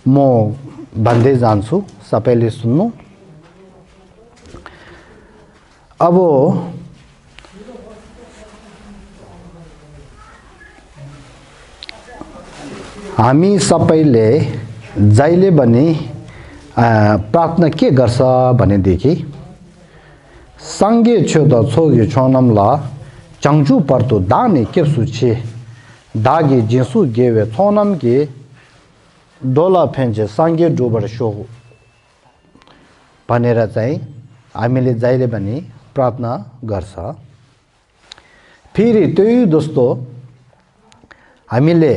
म भन्दै जान्छु, सबैले सुन्नु। अब हामी सबैले जहिले पनि प्रार्थना के गर्छ भनेदेखि सँगै छेउद छोगी छोनमला चङ्जु पर्तो दाने केप्सु छे दागी जिसु गेवे छोनम के डोला फेन्चे सँगै डुबर सो भनेर चाहिँ हामीले जहिले पनि प्रार्थना गर्छ। फेरि त्यही दोस्तो हामीले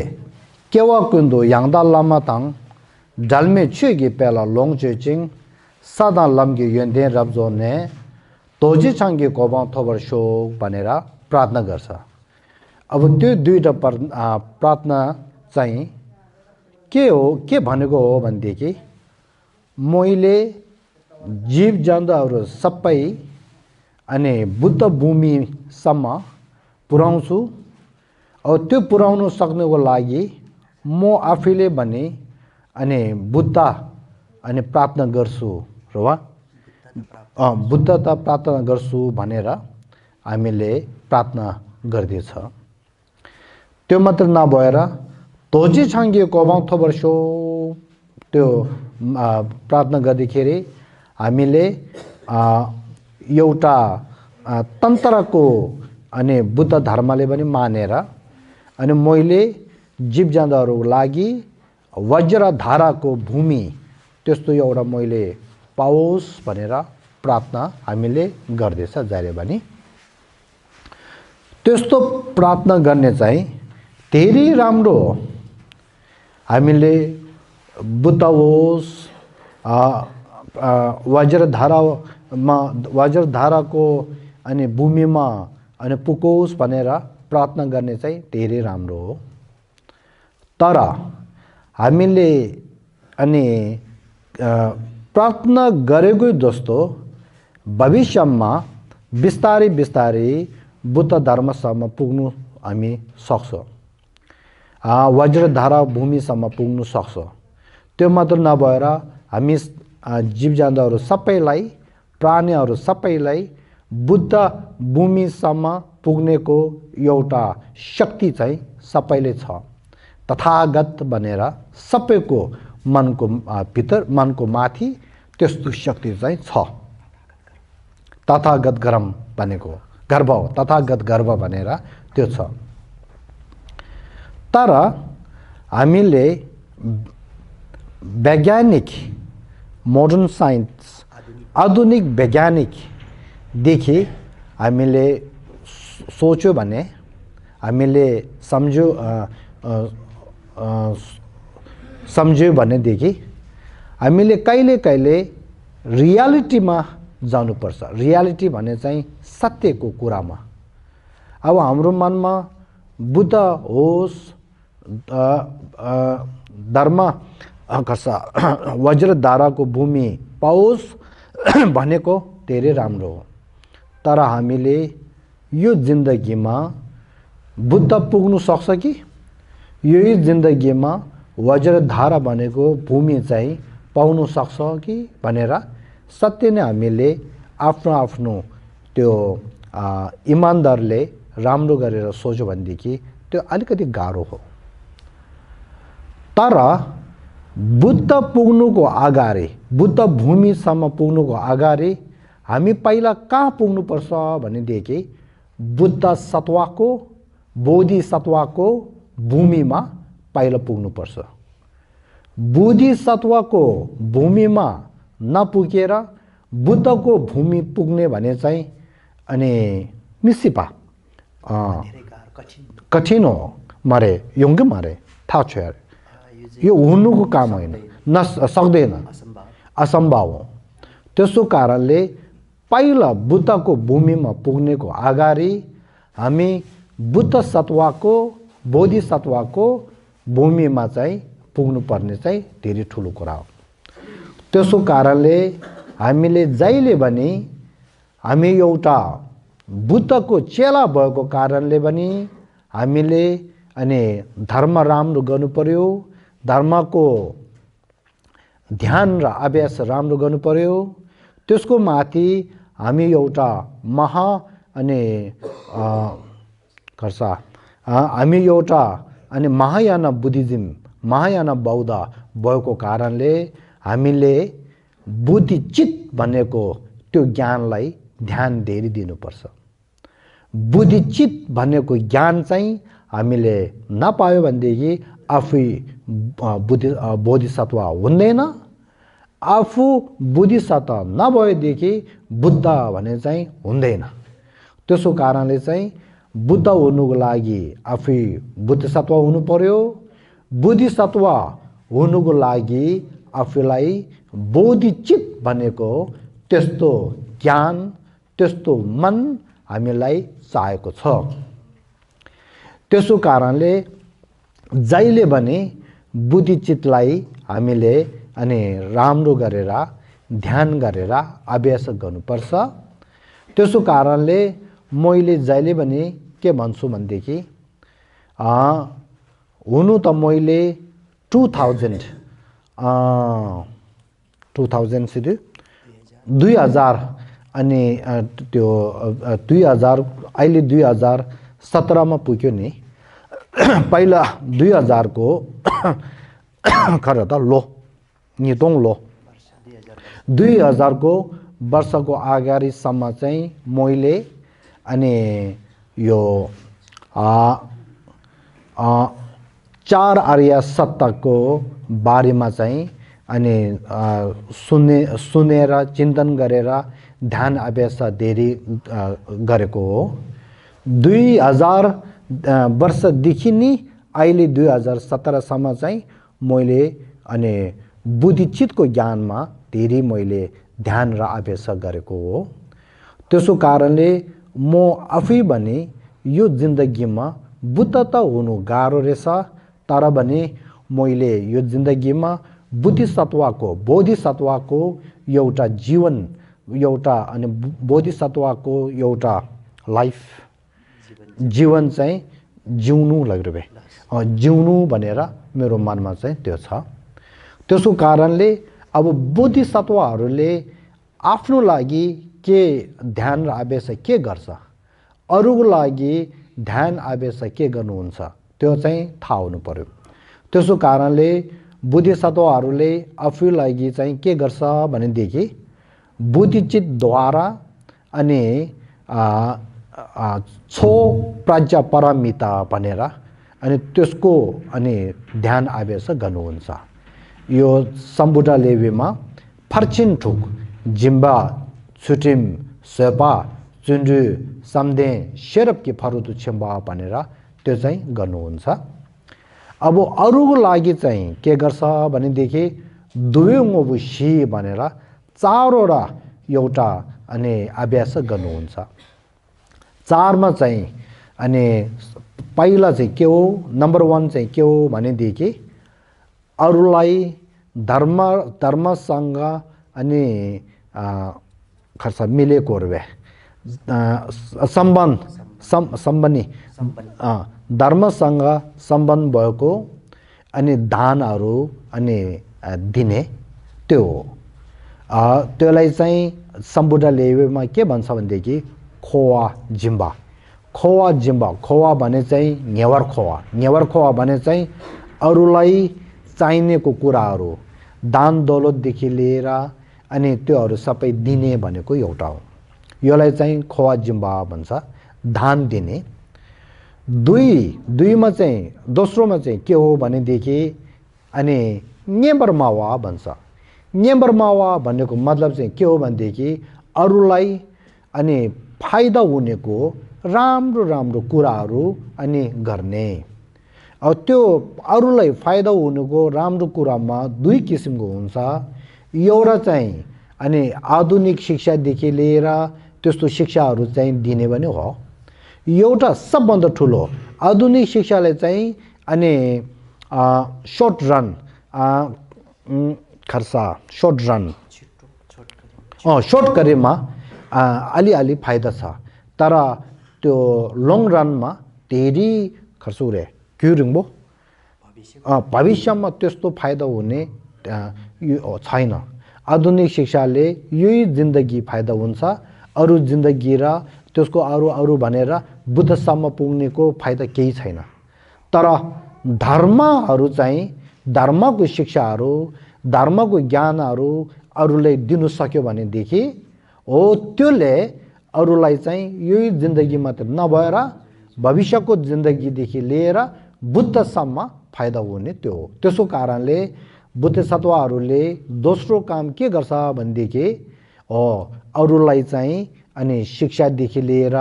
केवा कुन्दो याङदा लामा ताङ डलमे छेगी पेला लोङ चेचिङ सदा लम्गे यन्दे रब्जो ने तोजी छाङ्गे कोबाङ थोबर सो भनेर प्रार्थना गर्छ। अब त्यो दुईटा प्रार्थना चाहिँ के हो, के भनेको हो भनेदेखि मैले जीव जन्तुहरू सबै अनि बुद्ध भूमिसम्म पुर्याउँछु। अब त्यो पुर्याउनु सक्नुको लागि म आफैले भने अनि बुद्ध अनि प्रार्थना गर्छु र बुद्धता प्रार्थना गर्छु भनेर हामीले प्रार्थना गर्दैछ। त्यो मात्र नभएर तोजी छाङ्गे कोबाङ थोबर सो त्यो प्रार्थना गर्दाखेरि हामीले एउटा तन्त्रको अनि बुद्ध धर्मले पनि मानेर अनि मैले जीव जन्तुहरूको लागि वज्रधाराको भूमि त्यस्तो एउटा मैले पाओस् भनेर प्रार्थना हामीले गर्दैछ जहिले पनि। त्यस्तो प्रार्थना गर्ने चाहिँ धेरै राम्रो हो। हामीले बुद्ध होस् वज्रधाराको अनि भूमिमा अनि पुगोस् भनेर प्रार्थना गर्ने चाहिँ धेरै राम्रो हो। तर हामीले अनि प्रार्थना गरेको जस्तो भविष्यमा बिस्तारै बिस्तारै बुद्ध धर्मसम्म पुग्नु हामी सक्छौँ, वज्रधारा भूमिसम्म पुग्नु सक्छ। त्यो मात्र नभएर हामी जीव जन्तुहरू सबैलाई प्राणीहरू सबैलाई बुद्ध भूमिसम्म पुग्नेको एउटा शक्ति चाहिँ सबैले छ। तथागत भनेर सबैको मनको भित्र मनको माथि त्यस्तो शक्ति चाहिँ छ। तथागत गर्म भनेको गर्भ हो, तथागत गर्भ भनेर त्यो छ। तर हामीले वैज्ञानिक मोडर्न साइन्स आधुनिक वैज्ञानिकदेखि हामीले सोच्यो भने हामीले सम्झ्यो भनेदेखि हामीले कहिले कहिले रियालिटीमा जानुपर्छ। रियालिटी भने चाहिँ सत्यको कुरामा। अब हाम्रो मनमा बुद्ध होस् धर्म वज्रधाराको भूमि पाओस् भनेको धेरै राम्रो हो। तर हामीले यो जिन्दगीमा बुद्ध पुग्नु सक्छ कि यही जिन्दगीमा वज्रधारा भनेको भूमि चाहिँ पाउनु सक्छ कि भनेर सत्य नै हामीले आफ्नो आफ्नो त्यो इमानदारले राम्रो गरेर सोच्यो भनेदेखि त्यो अलिकति गाह्रो हो। तर बुद्ध पुग्नुको अगाडि बुद्ध भूमिसम्म पुग्नुको अगाडि हामी पहिला कहाँ पुग्नुपर्छ भनेदेखि बुद्ध सत्वको बोधिसत्वको भूमिमा पहिला पुग्नुपर्छ। बोधिसत्वको भूमिमा नपुगेर बुद्धको भूमि पुग्ने भने चाहिँ अनि मिसिपा कठिन हो। मरे योङ्गे मरे थाहा छ यार, यो हुनुको काम होइन, सक्दैन, असम्भव हो। त्यसो कारणले पहिला बुद्धको भूमिमा पुग्नेको अगाडि हामी बुद्ध सत्वको बोधिसत्वको भूमिमा चाहिँ पुग्नुपर्ने चाहिँ धेरै ठुलो कुरा हो। त्यसो कारणले हामीले जहिले पनि हामी एउटा बुद्धको चेला भएको कारणले पनि हामीले अनि धर्म राम्रो गर्नु पर्यो, धर्मको ध्यान र अभ्यास राम्रो गर्नु पर्यो त्यसको माथि हामी एउटा अनि हामी एउटा अनि महायान बुद्धिज्म महायान बौद्ध भएको कारणले हामीले बुद्धिचित भनेको त्यो ज्ञानलाई ध्यान धेरै दिनुपर्छ बुद्धिचित भनेको ज्ञान चाहिँ हामीले नपायो भनेदेखि आफै बोधिसत्व हुँदैन आफू बुद्धिसत्व नभएदेखि बुद्ध भने चाहिँ हुँदैन त्यसो कारणले चाहिँ बुद्ध हुनुको लागि आफै बुद्धिसत्व हुनु पर्यो बुद्धिसत्व हुनुको लागि आफूलाई बोधिचित भनेको त्यस्तो ज्ञान त्यस्तो मन हामीलाई चाहिएको छ त्यसो कारणले जहिले पनि बुद्धिचितलाई हामीले अनि राम्रो गरेर ध्यान गरेर अभ्यास गर्नुपर्छ त्यसो कारणले मैले जहिले पनि के भन्छु भनेदेखि हुनु त मैले 2000 सिधै 2000 अनि त्यो 2000 अहिले 2017 मा पुग्यो नि पहिला 2000 को खर त लो नितोङ लो 2000 को वर्षको अगाडिसम्म चाहिँ मैले अनि यो 4 आर्य सत्यको बारेमा चाहिँ अनि सुनेर चिन्तन गरेर ध्यान अभ्यास धेरै गरेको हो 2000 वर्षदेखि नि अहिले 2017 सम्म चाहिँ मैले अनि बुद्धिचितको ज्ञानमा धेरै मैले ध्यान र अभ्यास गरेको हो त्यसो कारणले म आफै पनि यो जिन्दगीमा बुद्ध त हुनु गाह्रो रहेछ तर पनि मैले यो जिन्दगीमा बोधिसत्वको एउटा जीवन एउटा अनि बोधिसत्वको एउटा लाइफ जीवन चाहिँ जिउनु लागिरहे जिउनु भनेर मेरो मनमा चाहिँ त्यो छ त्यसो कारणले अब बोधिसत्वहरूले आफ्नो लागि के ध्यान र अभ्यास के गर्छ अरूको लागि ध्यान अभ्यास के गर्नुहुन्छ त्यो चाहिँ थाहा हुनु पर्यो त्यसो कारणले बोधिसत्वहरूले आफू लागि चाहिँ के गर्छ भनेदेखि बुद्धिचित द्वारा अनि छो प्राज्ञ परमिता भनेर अनि त्यसको अनि ध्यान अभ्यास गर्नुहुन्छ यो सम्बुद्ध लेवेमा फर्चिन ठुक जिम्बा छुटिम सेपा चुन्डु समदे शेरपकी फरुदु छिम्बा भनेर त्यो चाहिँ गर्नुहुन्छ अब अरूको लागि चाहिँ के गर्छ भनेदेखि दुवेङोबु सी भनेर चारवटा एउटा अनि अभ्यास गर्नुहुन्छ चारमा चाहिँ अनि पहिला चाहिँ के हो नम्बर 1 चाहिँ के हो भनेदेखि अरूलाई धर्मसँग अनि खर्च मिलेको रे सम्बन्धी धर्मसँग सम्बन्ध भएको अनि दानहरू अनि दिने त्यो त्यसलाई चाहिँ सम्बुद्ध लेवेमा के भन्छ भनेदेखि खोवा जिम्बा खोवा भने चाहिँ नेवर खोवा भने चाहिँ अरूलाई चाहिनेको कुराहरू दान दौलतदेखि लिएर अनि त्योहरू सबै दिने भनेको एउटा हो यसलाई चाहिँ खोवा जिम्बा भन्छ दान दिने दुईमा चाहिँ दोस्रोमा चाहिँ के हो भनेदेखि अनि नेबरमावा भन्छ नेबरमावा भनेको मतलब चाहिँ के हो भनेदेखि अरूलाई अनि फाइदा हुनेको राम्रो कुराहरू अनि गर्ने अब त्यो अरूलाई फाइदा हुनुको राम्रो कुरामा दुई किसिमको हुन्छ एउटा चाहिँ अनि आधुनिक शिक्षादेखि लिएर त्यस्तो शिक्षाहरू चाहिँ दिने पनि हो एउटा सबभन्दा ठुलो आधुनिक शिक्षाले चाहिँ अनि शॉर्ट रन शॉर्ट करियरमा अलि फाइदा छ तर त्यो लङ रनमा धेरै खर्च रे क्युरिङ भो भविष्यमा त्यस्तो फाइदा हुने यो छैन। आधुनिक शिक्षाले यही जिन्दगी फाइदा हुन्छ, अरू जिन्दगी र त्यसको अरू भनेर बुद्धसम्म पुग्नेको फाइदा केही छैन। तर धर्महरू चाहिँ धर्मको शिक्षाहरू धर्मको ज्ञानहरू अरूलाई दिनु सक्यो भनेदेखि हो त्यसले अरूलाई चाहिँ यही जिन्दगी मात्र नभएर भविष्यको जिन्दगीदेखि लिएर बुद्धसम्म फाइदा हुने त्यो हो। त्यसो कारणले बुद्धिसत्वहरूले दोस्रो काम के गर्छ भनेदेखि अरूलाई चाहिँ अनि शिक्षादेखि लिएर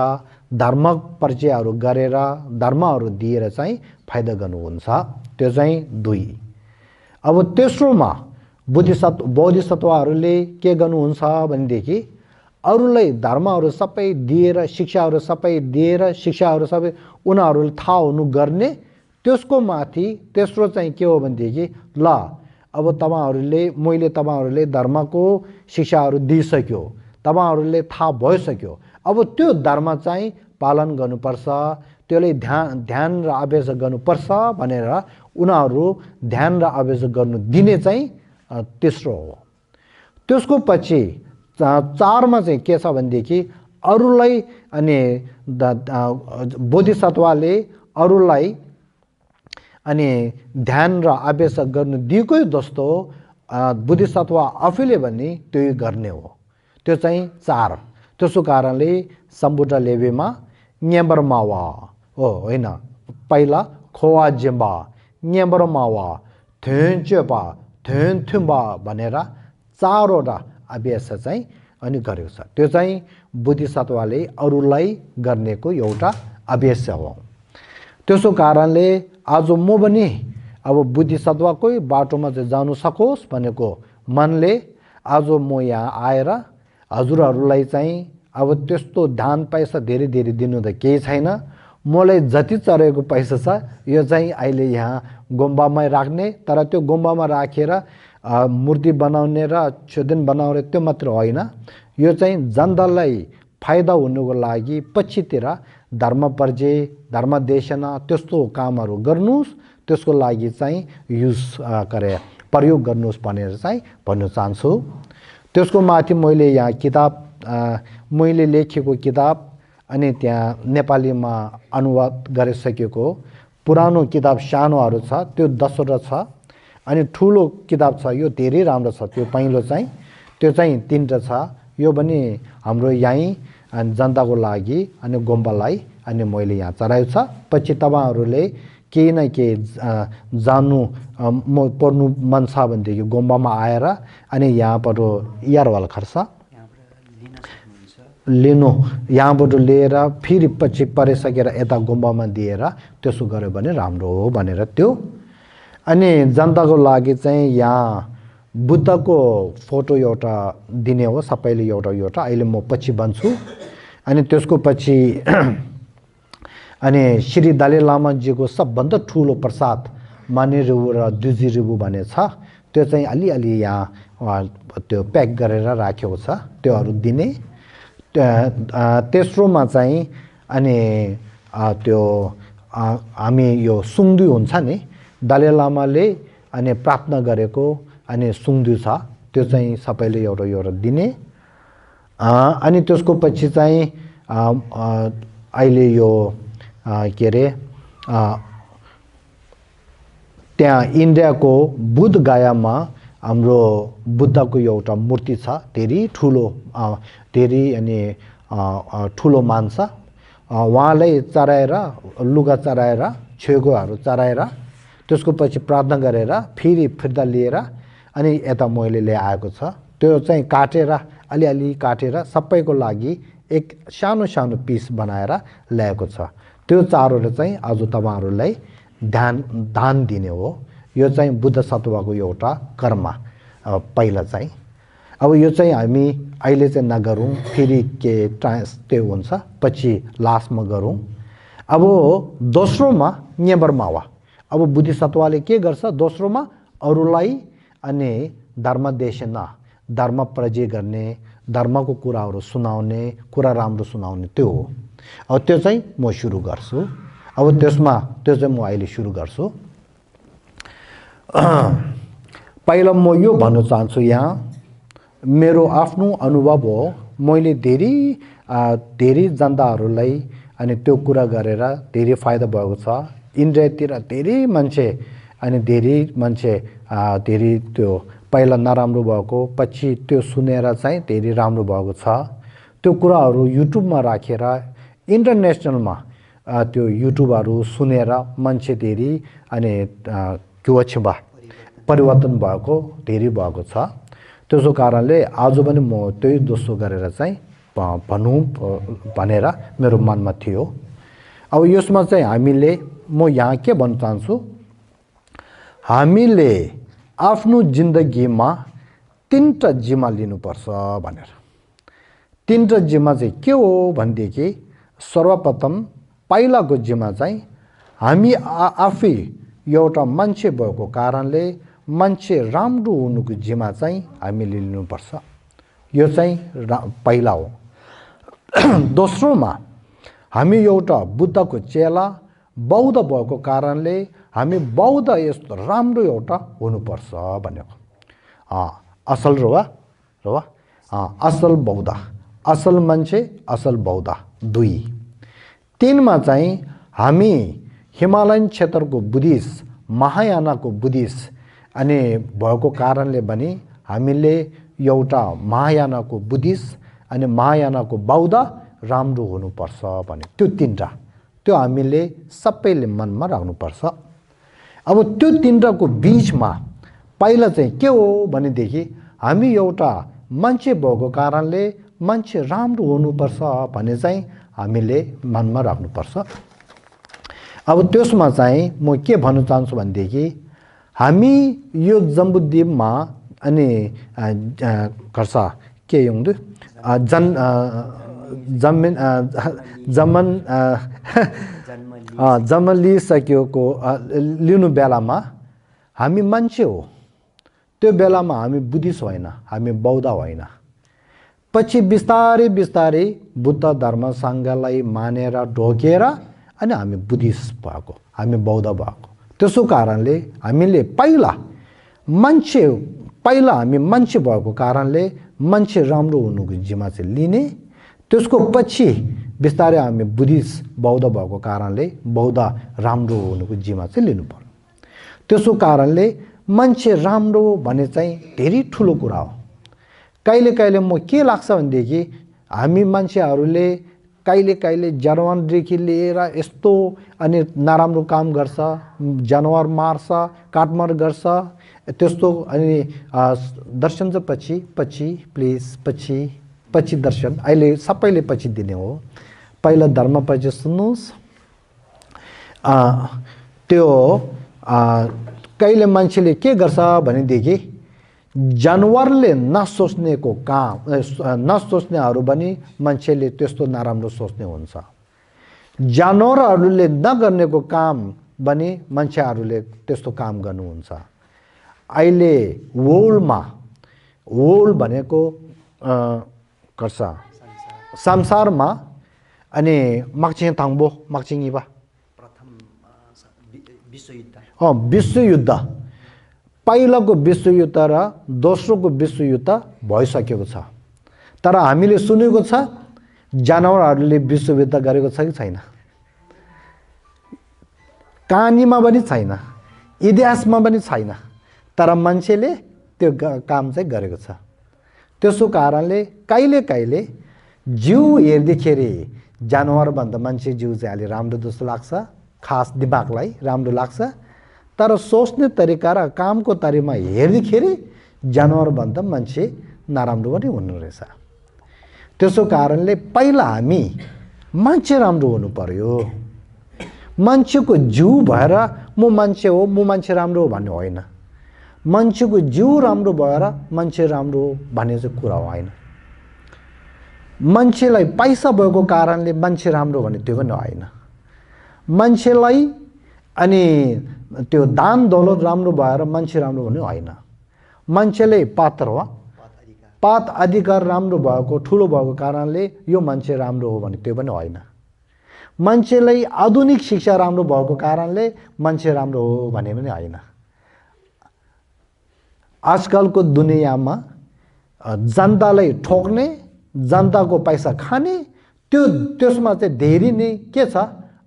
धर्म परिचयहरू गरेर धर्महरू दिएर चाहिँ फाइदा गर्नुहुन्छ। त्यो चाहिँ 2। अब तेस्रोमा बोधिसत्वहरूले के गर्नुहुन्छ भनेदेखि अरूलाई धर्महरू सबै दिएर शिक्षाहरू सबै दिएर शिक्षाहरू सबै उनीहरूले थाहा हुनु गर्ने। त्यसको माथि तेस्रो चाहिँ के हो भनेदेखि ल अब मैले तपाईहरुले धर्मको शिक्षाहरू दिइसक्यो, तपाईहरुले थाहा भइसक्यो, अब त्यो धर्म चाहिँ पालन गर्नुपर्छ, त्यसले ध्यान र अभ्यास गर्नुपर्छ भनेर उनीहरू ध्यान र अभ्यास गर्नु दिने चाहिँ तेस्रो हो। त्यसको पछि 4 मा चाहिँ के छ भनेदेखि अरूलाई अनि बोधिसत्वले अरूलाई अनि ध्यान र अभ्यास गर्नु दिएकै जस्तो बोधिसत्व आफैले पनि त्यही गर्ने हो। त्यो चाहिँ 4। त्यसो कारणले सम्बुद्ध लेवेमा न्याम्बर मावा हो हैन, पहिला खोवा जेम्बा न्याम्बर मावा थेन चेपा थेन थुम्बा भनेर 4 वटा अभ्यास चाहिँ अनि गरेको छ। त्यो चाहिँ बोधिसत्वले अरूलाई गर्नेको एउटा अभ्यास हो। त्यसो कारणले आज म पनि अब बोधिसत्वकै बाटोमा चाहिँ जानु सकोस् भनेको मनले आज म यहाँ आएर हजुरहरूलाई चाहिँ अब त्यस्तो दान पैसा धेरै दिनु त केही छैन, मलाई जति चढेको पैसा छ यो चाहिँ अहिले यहाँ गुम्बामै राख्ने, तर त्यो गुम्बामा राखेर मूर्ति बनाउने र छेदन बनाउने त्यो मात्र होइन, यो चाहिँ जनतालाई फाइदा हुनुको लागि पछितिर धर्म परिचय धर्म देशना त्यस्तो कामहरू गर्नुस्, त्यसको लागि चाहिँ प्रयोग गर्नुस् भनेर चाहिँ भन्न चाहन्छु। त्यसको माथि मैले यहाँ किताब मैले लेखेको किताब अनि त्यहाँ नेपालीमा अनुवाद गरिसकेको पुरानो किताब सानोहरू छ, त्यो 10 वटा छ, अनि ठुलो किताब छ यो धेरै राम्रो छ, त्यो पहिलो चाहिँ त्यो चाहिँ 3 छ। यो पनि हाम्रो यही जनताको लागि अनि गुम्बालाई अनि मैले यहाँ चढाएको छ। पछि तपाईहरुले केही न केही जान्नु पर्नु मन छ भनेदेखि गुम्बामा आएर अनि यहाँबाट यारवाल खर्च लिनु, यहाँबाट लिएर फेरि पछि परिसकेर यता गुम्बामा दिएर त्यसो गर्यो भने राम्रो हो भनेर त्यो। अनि जनताको लागि चाहिँ यहाँ बुद्धको फोटो एउटा दिने हो, सबैले एउटा अहिले म पछि भन्छु। अनि त्यसको पछि अनि श्री दलाई लामाजीको सबभन्दा ठुलो प्रसाद मानेरिबु र दुजिरिबु भन्ने छ, त्यो चाहिँ अलि यहाँ त्यो प्याक गरेर राखेको छ, त्योहरू दिने। तेस्रोमा चाहिँ अनि त्यो हामी यो सुङदु हुन्छ नि, दलाई लामाले अनि प्रार्थना गरेको अनि सुङदु छ, त्यो चाहिँ सबैले एउटा दिने। अनि त्यसको पछि चाहिँ अहिले यो के अरे त्यहाँ इन्डियाको बुद्ध गयामा हाम्रो बुद्धको एउटा मूर्ति छ, धेरै ठुलो धेरै अनि ठुलो मान्छ, उहाँलाई चढाएर लुगा चढाएर छेगोहरू चढाएर त्यसको पछि प्रार्थना गरेर फेरि फिर्ता लिएर अनि यता मैले ल्याएको छ। त्यो चाहिँ काटेर अलि काटेर सबैको लागि एक सानो पिस बनाएर ल्याएको छ। त्यो 4वटा चाहिँ आज तपाईहरुलाई दान दिने हो। यो चाहिँ बुद्ध सत्वको एउटा कर्म पहिला चाहिँ। अब यो चाहिँ हामी अहिले चाहिँ नगरौँ, फेरि के त्यो हुन्छ पछि लास्टमा गरौँ। अब दोस्रोमा न्याबरमावा, अब बुद्धिसत्वले के गर्छ दोस्रोमा अरूलाई अनि धर्म देशना धर्म परिचय गर्ने, धर्मको कुराहरू सुनाउने, कुरा राम्रो सुनाउने त्यो हो। अब त्यो चाहिँ म सुरु गर्छु। अब त्यो चाहिँ म अहिले सुरु गर्छु। पहिला म यो भन्न चाहन्छु यहाँ मेरो आफ्नो अनुभव हो मैले धेरै जनताहरूलाई अनि त्यो कुरा गरेर धेरै फाइदा भएको छ इन्डियातिर धेरै मान्छे धेरै त्यो पहिला नराम्रो भएको पछि त्यो सुनेर चाहिँ धेरै राम्रो भएको छ त्यो कुराहरू युट्युबमा राखेर इन्टरनेसनलमा त्यो युट्युबहरू सुनेर मान्छे धेरै अनि क्योछबा परिवर्तन भएको धेरै भएको छ त्यसो कारणले आज पनि म त्यही दोस्रो गरेर चाहिँ भनौँ भनेर मेरो मनमा थियो अब यसमा चाहिँ हामीले म यहाँ के भन्न चाहन्छु हामीले आफ्नो जिन्दगीमा तीनटा जिम्मा लिनुपर्छ भनेर तीनटा जिम्मा चाहिँ के हो भनेदेखि सर्वप्रथम पहिलाको जिम्मा चाहिँ हामी आफै एउटा मान्छे भएको कारणले मान्छे राम्रो हुनुको जिम्मा चाहिँ हामीले लिनुपर्छ यो चाहिँ पहिला हो दोस्रोमा हामी एउटा बुद्धको चेला बौद्ध भएको कारणले हामी बौद्ध यस्तो राम्रो एउटा हुनुपर्छ भनेको असल असल बौद्ध असल मान्छे असल बौद्ध 2 3मा चाहिँ हामी हिमालयन क्षेत्रको बुद्धिस्ट महायानको बुद्धिस्ट अनि भएको कारणले पनि हामीले एउटा महायानको बुद्धिस्ट अनि महायानको बौद्ध राम्रो हुनुपर्छ भने त्यो तीनटा त्यो हामीले सबैले मनमा राख्नुपर्छ अब त्यो तीनटाको बीचमा पहिला चाहिँ के हो भनेदेखि हामी एउटा मान्छे भएको कारणले मान्छे राम्रो हुनुपर्छ भने चाहिँ हामीले मनमा राख्नुपर्छ अब त्यसमा चाहिँ म के भन्न चाहन्छु भनेदेखि हामी यो जम्बुद्वीपमा अनि खर्सा के हुँदो जन्म लिइसकेको लिनु बेलामा हामी मान्छे हो त्यो बेलामा हामी बुद्धिस्ट होइन हामी बौद्ध होइन पछि बिस्तारै बिस्तारै बुद्ध धर्म सङ्घलाई मानेर ढोकेर अनि हामी बुद्धिस्ट भएको हामी बौद्ध भएको त्यसो कारणले हामीले पहिला हामी मान्छे भएको कारणले मान्छे राम्रो हुनुको जिम्मा चाहिँ लिने त्यसको पछि बिस्तारै हामी बुद्धिस्ट बौद्ध भएको कारणले बौद्ध राम्रो हुनुको जिम्मा चाहिँ लिनु पर्यो त्यसो कारणले मान्छे राम्रो भने चाहिँ धेरै ठुलो कुरा हो कहिले कहिले म के लाग्छ भनेदेखि हामी मान्छेहरूले कहिले कहिले जनावरदेखि लिएर यस्तो अनि नराम्रो काम गर्छ जनावर मार्छ काटमार गर्छ त्यस्तो अनि दर्शन चाहिँ पछि प्लिज पछि दर्शन अहिले सबैले पछि दिने हो पहिला धर्म पछि सुन्नुहोस् त्यो कहिले मान्छेले के गर्छ भनेदेखि जानवरले नसोच्नेको काम नसोच्नेहरू पनि मान्छेले त्यस्तो नराम्रो सोच्ने हुन्छ जानवरहरूले नगर्नेको काम पनि मान्छेहरूले त्यस्तो काम गर्नुहुन्छ अहिले वर्ल्ड भनेको कर्सा संसारमा अनि माक्चिङ थाङ्बो माक्चिङिबा प्रथम विश्वयुद्ध पहिलाको विश्वयुद्ध र दोस्रोको विश्वयुद्ध भइसकेको छ तर हामीले सुनेको छ जानवरहरूले विश्वयुद्ध गरेको छ कि छैन कहानीमा पनि छैन इतिहासमा पनि छैन तर मान्छेले त्यो काम चाहिँ गरेको छ त्यसो कारणले कहिले कहिले जिउ हेर्दाखेरि जानवरभन्दा मान्छे जिउ चाहिँ अलि राम्रो जस्तो लाग्छ खास दिमागलाई राम्रो लाग्छ तर सोच्ने तरिका र कामको तरिकामा हेर्दाखेरि जानवरभन्दा मान्छे नराम्रो पनि हुनु रहेछ त्यसो कारणले पहिला हामी मान्छे राम्रो हुनु पर्यो मान्छेको जिउ भएर म मान्छे हो म मान्छे राम्रो हो भन्ने होइन मान्छेको जिउ राम्रो भएर मान्छे राम्रो हो भन्ने चाहिँ कुरा होइन मान्छेलाई पैसा भएको कारणले मान्छे राम्रो भन्ने त्यो पनि होइन मान्छेलाई अनि त्यो दान दौलत राम्रो भएर मान्छे राम्रो भन्ने होइन मान्छेले पात अधिकार राम्रो भएको ठुलो भएको कारणले यो मान्छे राम्रो हो भने त्यो पनि होइन मान्छेलाई आधुनिक शिक्षा राम्रो भएको कारणले मान्छे राम्रो हो भने पनि होइन आजकलको दुनियाँमा जनतालाई ठोक्ने जनताको पैसा खाने त्यसमा चाहिँ धेरै नै के छ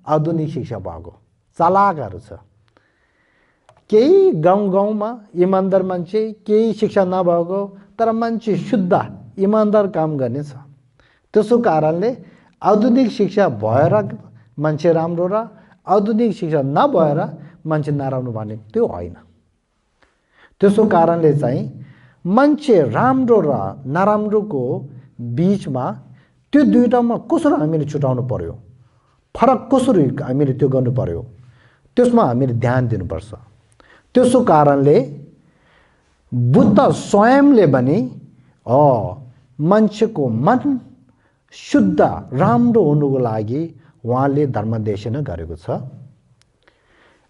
आधुनिक शिक्षा भएको चालाकहरू छ केही गाउँमा इमानदार मान्छे केही शिक्षा नभएको तर मान्छे शुद्ध इमानदार काम गर्ने छ त्यसो कारणले आधुनिक शिक्षा भएर मान्छे राम्रो र आधुनिक शिक्षा नभएर मान्छे नराम्रो भन्ने त्यो होइन त्यसो कारणले चाहिँ मान्छे राम्रो र नराम्रोको बीचमा त्यो दुईटामा कसरी हामीले छुटाउनु पर्यो फरक कसरी हामीले त्यो गर्नु पर्यो त्यसमा हामीले ध्यान दिनुपर्छ त्यसो कारणले बुद्ध स्वयंले पनि मान्छेको मन शुद्ध राम्रो हुनुको लागि उहाँले धर्मदेशना गरेको छ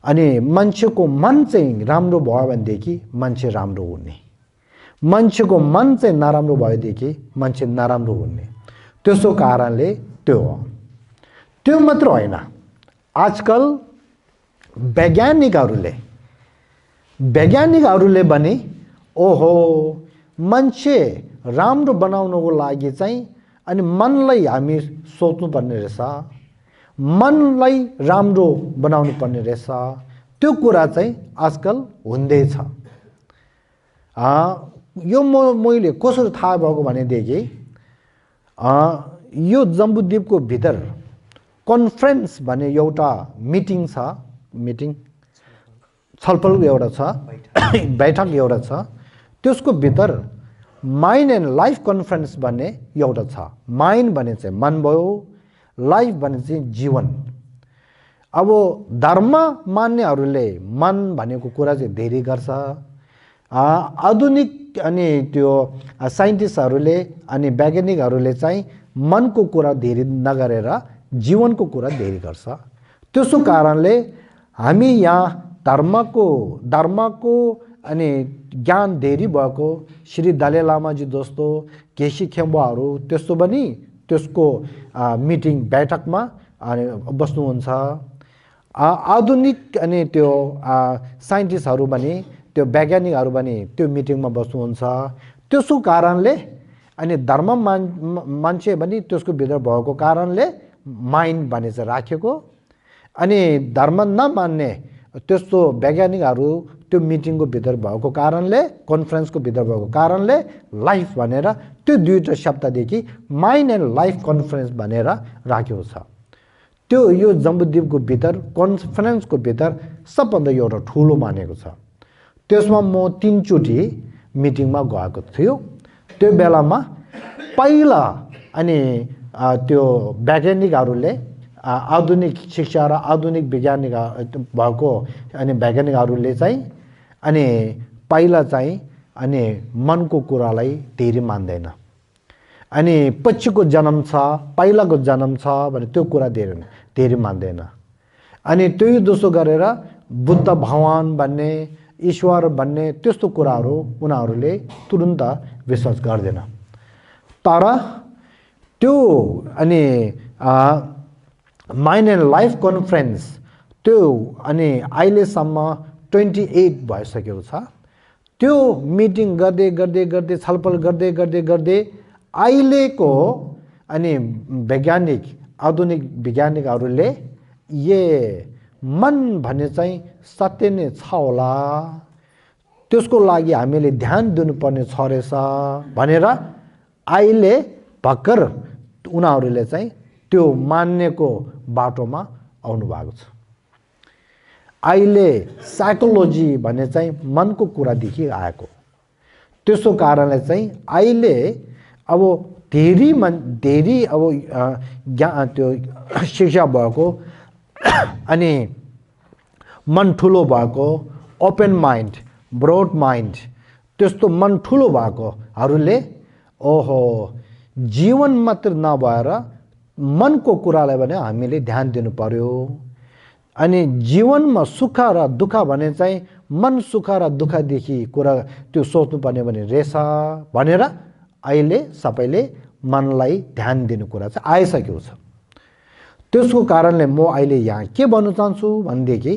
अनि मान्छेको मन चाहिँ राम्रो भयो भनेदेखि मान्छे राम्रो हुने मान्छेको मन चाहिँ नराम्रो भएदेखि मान्छे नराम्रो हुने त्यसो कारणले त्यो मात्र होइन आजकल वैज्ञानिकहरूले पनि ओहो मान्छे राम्रो बनाउनको लागि चाहिँ अनि मनलाई हामी सोच्नुपर्ने रहेछ मनलाई राम्रो बनाउनु पर्ने रहेछ त्यो कुरा चाहिँ आजकल हुँदैछ यो मैले कसरी थाहा भएको भनेदेखि यो जम्बुद्वीपको भित्र कन्फरेन्स भन्ने एउटा मिटिङ छलफल एउटा छ बैठक एउटा छ त्यसको भित्र माइन्ड एन्ड लाइफ कन्फरेन्स भन्ने एउटा छ माइन्ड भने चाहिँ मन भयो लाइफ भने चाहिँ जीवन अब धर्म मान्नेहरूले मन भनेको कुरा चाहिँ धेरै गर्छ आधुनिक अनि त्यो साइन्टिस्टहरूले अनि वैज्ञानिकहरूले चाहिँ मनको कुरा धेरै नगरेर जीवनको कुरा धेरै गर्छ त्यसो कारणले हामी यहाँ धर्मको अनि ज्ञान धेरै भएको श्री दलाई लामाजी जस्तो केसी खेम्बाहरू त्यस्तो पनि त्यसको मिटिङ बैठकमा अनि बस्नुहुन्छ आधुनिक अनि त्यो साइन्टिस्टहरू पनि त्यो वैज्ञानिकहरू पनि त्यो मिटिङमा बस्नुहुन्छ त्यसो कारणले अनि धर्म मान्छे पनि त्यसको भित्र भएको कारणले माइन्ड भने चाहिँ राखेको अनि धर्म नमान्ने त्यस्तो वैज्ञानिकहरू त्यो मिटिङको भित्र भएको कारणले कन्फरेन्सको भित्र भएको कारणले लाइफ भनेर त्यो दुईटा शब्ददेखि माइन्ड एन्ड लाइफ कन्फरेन्स भनेर राखेको छ त्यो यो जम्बुद्वीपको भित्र कन्फरेन्सको भित्र सबभन्दा एउटा ठुलो मानेको छ त्यसमा म 3 चोटि मिटिङमा गएको थियो त्यो बेलामा पहिला अनि त्यो वैज्ञानिकहरूले आधुनिक शिक्षा र आधुनिक वैज्ञानिक भएको अनि वैज्ञानिकहरूले चाहिँ अनि पहिला चाहिँ अनि मनको कुरालाई धेरै मान्दैन अनि पछिको जन्म छ पहिलाको जन्म छ भने त्यो कुरा धेरै मान्दैन अनि त्यही दोषो गरेर बुद्ध भगवान भन्ने ईश्वर भन्ने त्यस्तो कुराहरू उनीहरूले तुरुन्त विश्वास गर्दैन तर त्यो अनि माइन्ड एन्ड लाइफ कन्फरेन्स त्यो अनि अहिलेसम्म 28 भइसकेको छ त्यो मिटिङ गर्दै छलफल गर्दै अहिलेको अनि वैज्ञानिक आधुनिक वैज्ञानिकहरूले मन भन्ने चाहिँ सत्य नै छ होला त्यसको लागि हामीले ध्यान दिनुपर्ने छ रहेछ भनेर अहिले भर्खर उनीहरूले चाहिँ त्यो मान्नेको बाटोमा आउनु भएको छ अहिले साइकोलोजी भन्ने चाहिँ मनको कुरादेखि आएको त्यसो कारणले चाहिँ अहिले अब धेरै अब त्यो शिक्षा भएको अनि मन ठुलो भएको ओपन माइन्ड ब्रोड माइन्ड त्यस्तो मन ठुलो भएकोहरूले ओहो जीवन मात्र नभएर मनको कुरालाई भने हामीले ध्यान दिनु पर्यो अनि जीवनमा सुख र दुःख भने चाहिँ मन सुख र दुःखदेखि कुरा त्यो सोच्नुपर्ने भने रहेछ भनेर अहिले सबैले मनलाई ध्यान दिनु कुरा चाहिँ आइसकेको छ त्यसको कारणले म अहिले यहाँ के भन्न चाहन्छु भनेदेखि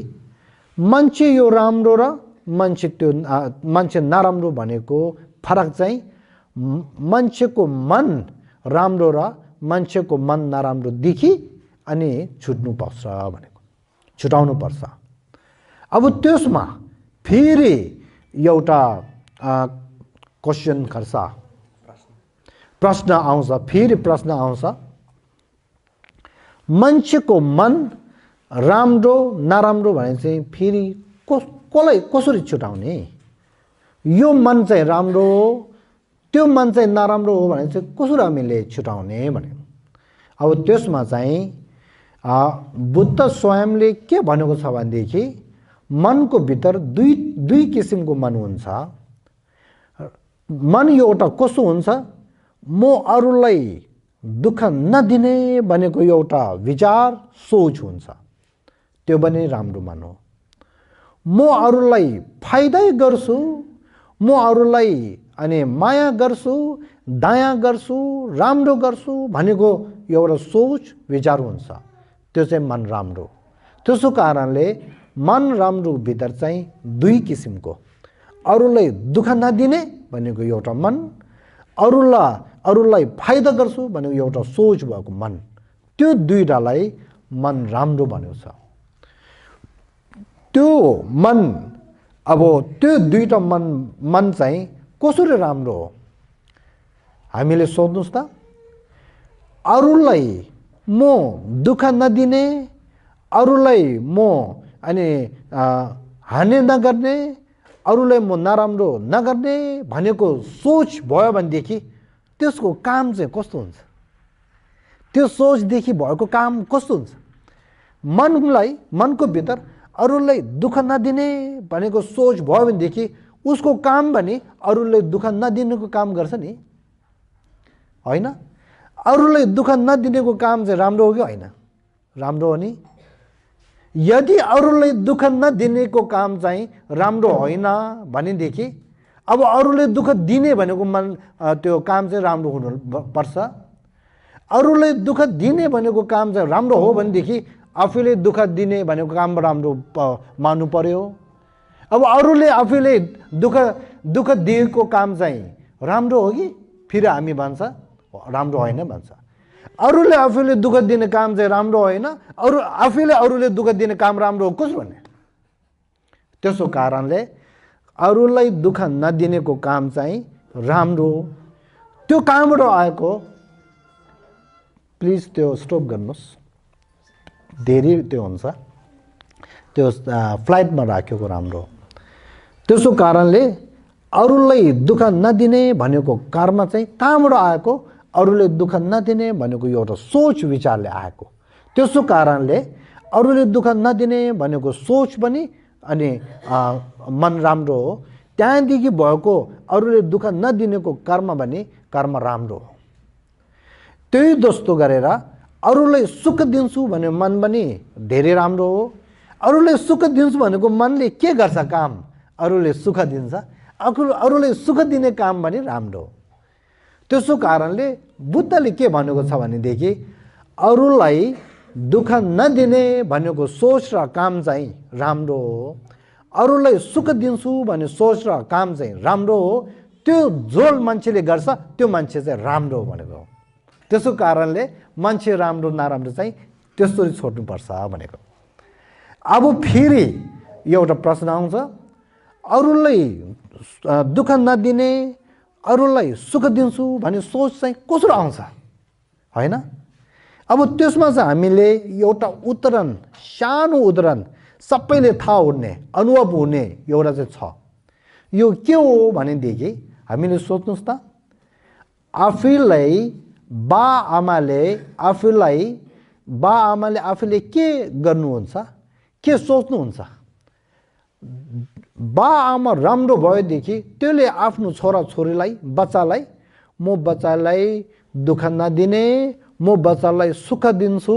मान्छे यो राम्रो र मान्छे नराम्रो भनेको फरक चाहिँ मान्छेको मन राम्रो र मान्छेको मन नराम्रो देखि अनि छुट्नुपर्छ भनेको, छुटाउनु पर्छ। अब त्यसमा फेरि एउटा क्वेसन गर्छ, प्रश्न आउँछ, फेरि प्रश्न आउँछ, मान्छेको मन राम्रो नराम्रो भने चाहिँ फेरि कसलाई कसरी छुटाउने? यो मन चाहिँ राम्रो हो, त्यो मन चाहिँ नराम्रो हो भने चाहिँ कसरी हामीले छुटाउने भने? अब त्यसमा चाहिँ बुद्ध स्वयंले के भनेको छ भनेदेखि मनको भित्र दुई किसिमको मन हुन्छ। मन एउटा कस्तो हुन्छ? म अरूलाई दुःख नदिने भनेको एउटा विचार सोच हुन्छ, त्यो पनि राम्रो मन हो। म अरूलाई फाइदै गर्छु, म अरूलाई अनि माया गर्छु, दया गर्छु, राम्रो गर्छु भनेको एउटा सोच विचार हुन्छ, त्यो चाहिँ मन राम्रो। त्यसो कारणले मन राम्रो भित्र चाहिँ दुई किसिमको, अरूलाई दुःख नदिने भनेको एउटा मन, अरूलाई फाइदा गर्छु भनेको एउटा सोच भएको मन, त्यो दुईटालाई मन राम्रो भनेको छ। त्यो मन, अब त्यो दुईटा मन चाहिँ कसरी राम्रो हो हामीले सोध्नुस् त। अरूलाई म दुःख नदिने, अरूलाई म अनि हानि नगर्ने, अरूलाई म नराम्रो नगर्ने भनेको सोच भयो भनेदेखि त्यसको काम चाहिँ कस्तो हुन्छ? त्यो सोचदेखि भएको काम कस्तो हुन्छ? मनको भित्र अरूलाई दुःख नदिने भनेको सोच भयो भनेदेखि उसको काम पनि अरूलाई दुःख नदिनेको काम गर्छ नि, होइन? अरूलाई दुःख नदिनेको काम चाहिँ राम्रो हो कि होइन? राम्रो हो नि। यदि अरूलाई दुःख नदिनेको काम चाहिँ राम्रो होइन भनेदेखि अब अरूलाई दुःख दिने भनेको त्यो काम चाहिँ राम्रो हुनु पर्छ। अरूलाई दुःख दिने भनेको काम चाहिँ राम्रो हो भनेदेखि आफूले दुःख दिने भनेको काम राम्रो मान्नु पर्यो। अब अरूले आफूले दुःख दिएको काम चाहिँ राम्रो हो कि फेरि हामी भन्छ राम्रो होइन भन्छ। अरूले आफूले दुःख दिने काम चाहिँ राम्रो होइन, आफूले अरूले दुःख दिने काम राम्रो हो कसो भन्ने? त्यसो कारणले अरूलाई दुःख नदिनेको काम चाहिँ राम्रो, त्यो कहाँबाट आएको? प्लिज त्यो स्टप गर्नुहोस्, धेरै त्यो हुन्छ, त्यो फ्लाइटमा राखेको राम्रो। त्यसो कारणले अरूलाई दुःख नदिने भनेको कर्म चाहिँ कहाँबाट आएको? अरूले दुःख नदिने भनेको एउटा सोच विचारले आएको। त्यसो कारणले अरूले दुःख नदिने भनेको सोच पनि अनि मन राम्रो हो। त्यहाँदेखि भएको अरूले दुःख नदिनेको कर्म पनि कर्म राम्रो हो। त्यही जस्तो गरेर अरूलाई सुख दिन्छु भने मन पनि धेरै राम्रो हो। अरूलाई सुख दिन्छु भनेको मनले के गर्छ काम? अरूले सुख दिन्छ, अरूले सुख दिने काम पनि राम्रो हो। त्यसो कारणले बुद्धले के भनेको छ भनेदेखि अरूलाई दुःख नदिने भनेको सोच र काम चाहिँ राम्रो हो, अरूलाई सुख दिन्छु भन्ने सोच र काम चाहिँ राम्रो हो। त्यो जो मान्छेले गर्छ त्यो मान्छे चाहिँ राम्रो हो भनेको हो। त्यसो कारणले मान्छे राम्रो नराम्रो चाहिँ त्यसरी छोड्नुपर्छ भनेको। अब फेरि एउटा प्रश्न आउँछ, अरूलाई दुःख नदिने, अरूलाई सुख दिन्छु भन्ने सोच चाहिँ कसरी आउँछ, होइन? अब त्यसमा चाहिँ हामीले एउटा उदाहरण, सानो उदाहरण सबैले थाहा हुने, अनुभव हुने एउटा चाहिँ छ। यो के हो भनेदेखि हामीले सोच्नुहोस् त, आफूले के गर्नुहुन्छ, के सोच्नुहुन्छ? बाआमा राम्रो भएदेखि त्यसले आफ्नो छोराछोरीलाई, बच्चालाई, म बच्चालाई दुःख नदिने, म बच्चालाई सुख दिन्छु,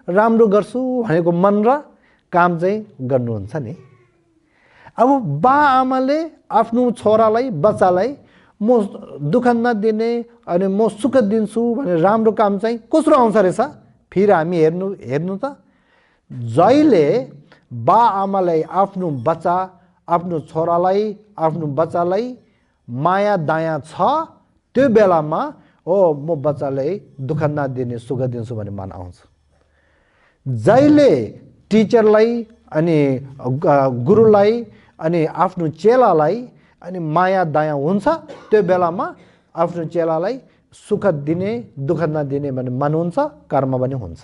राम्रो गर्छु भनेको मन र काम चाहिँ गर्नुहुन्छ नि। अब बाआमाले आफ्नो छोरालाई, बच्चालाई म दुःख नदिने अनि म सुख दिन्छु भने राम्रो काम चाहिँ कसरी आउँछ रहेछ? फेरि हामी हेर्नु त, जहिले बाआमालाई आफ्नो बच्चा, आफ्नो छोरालाई आफ्नो बच्चालाई माया दाया छ त्यो बेलामा म बच्चालाई दुःख नदिने सुख दिन्छु भन्ने मन आउँछ। जहिले टिचरलाई अनि गुरुलाई अनि आफ्नो चेलालाई अनि माया दया हुन्छ त्यो बेलामा आफ्नो चेलालाई सुख दिने दुःख नदिने भन्ने मन हुन्छ, कर्म पनि हुन्छ।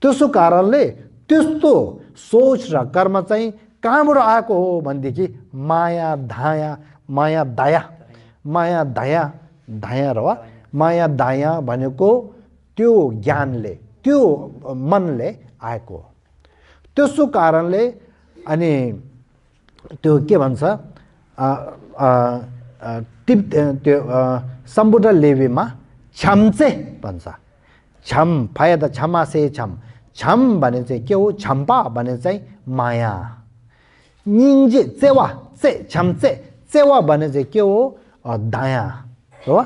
त्यसो कारणले त्यस्तो सोच र कर्म चाहिँ कहाँबाट आएको हो भनेदेखि माया दया र माया दया भनेको त्यो ज्ञानले त्यो मनले आएको हो। त्यसो कारणले अनि त्यो के भन्छ त्यो सम्बुद्ध लेबीमा छम्चे भन्छ। छम फायद क्षमा से छम भने चाहिँ के हो? छम्पा भने चाहिँ माया। निङ्जे चेवा छम्चे चेवा भने चाहिँ के हो? दाया हो,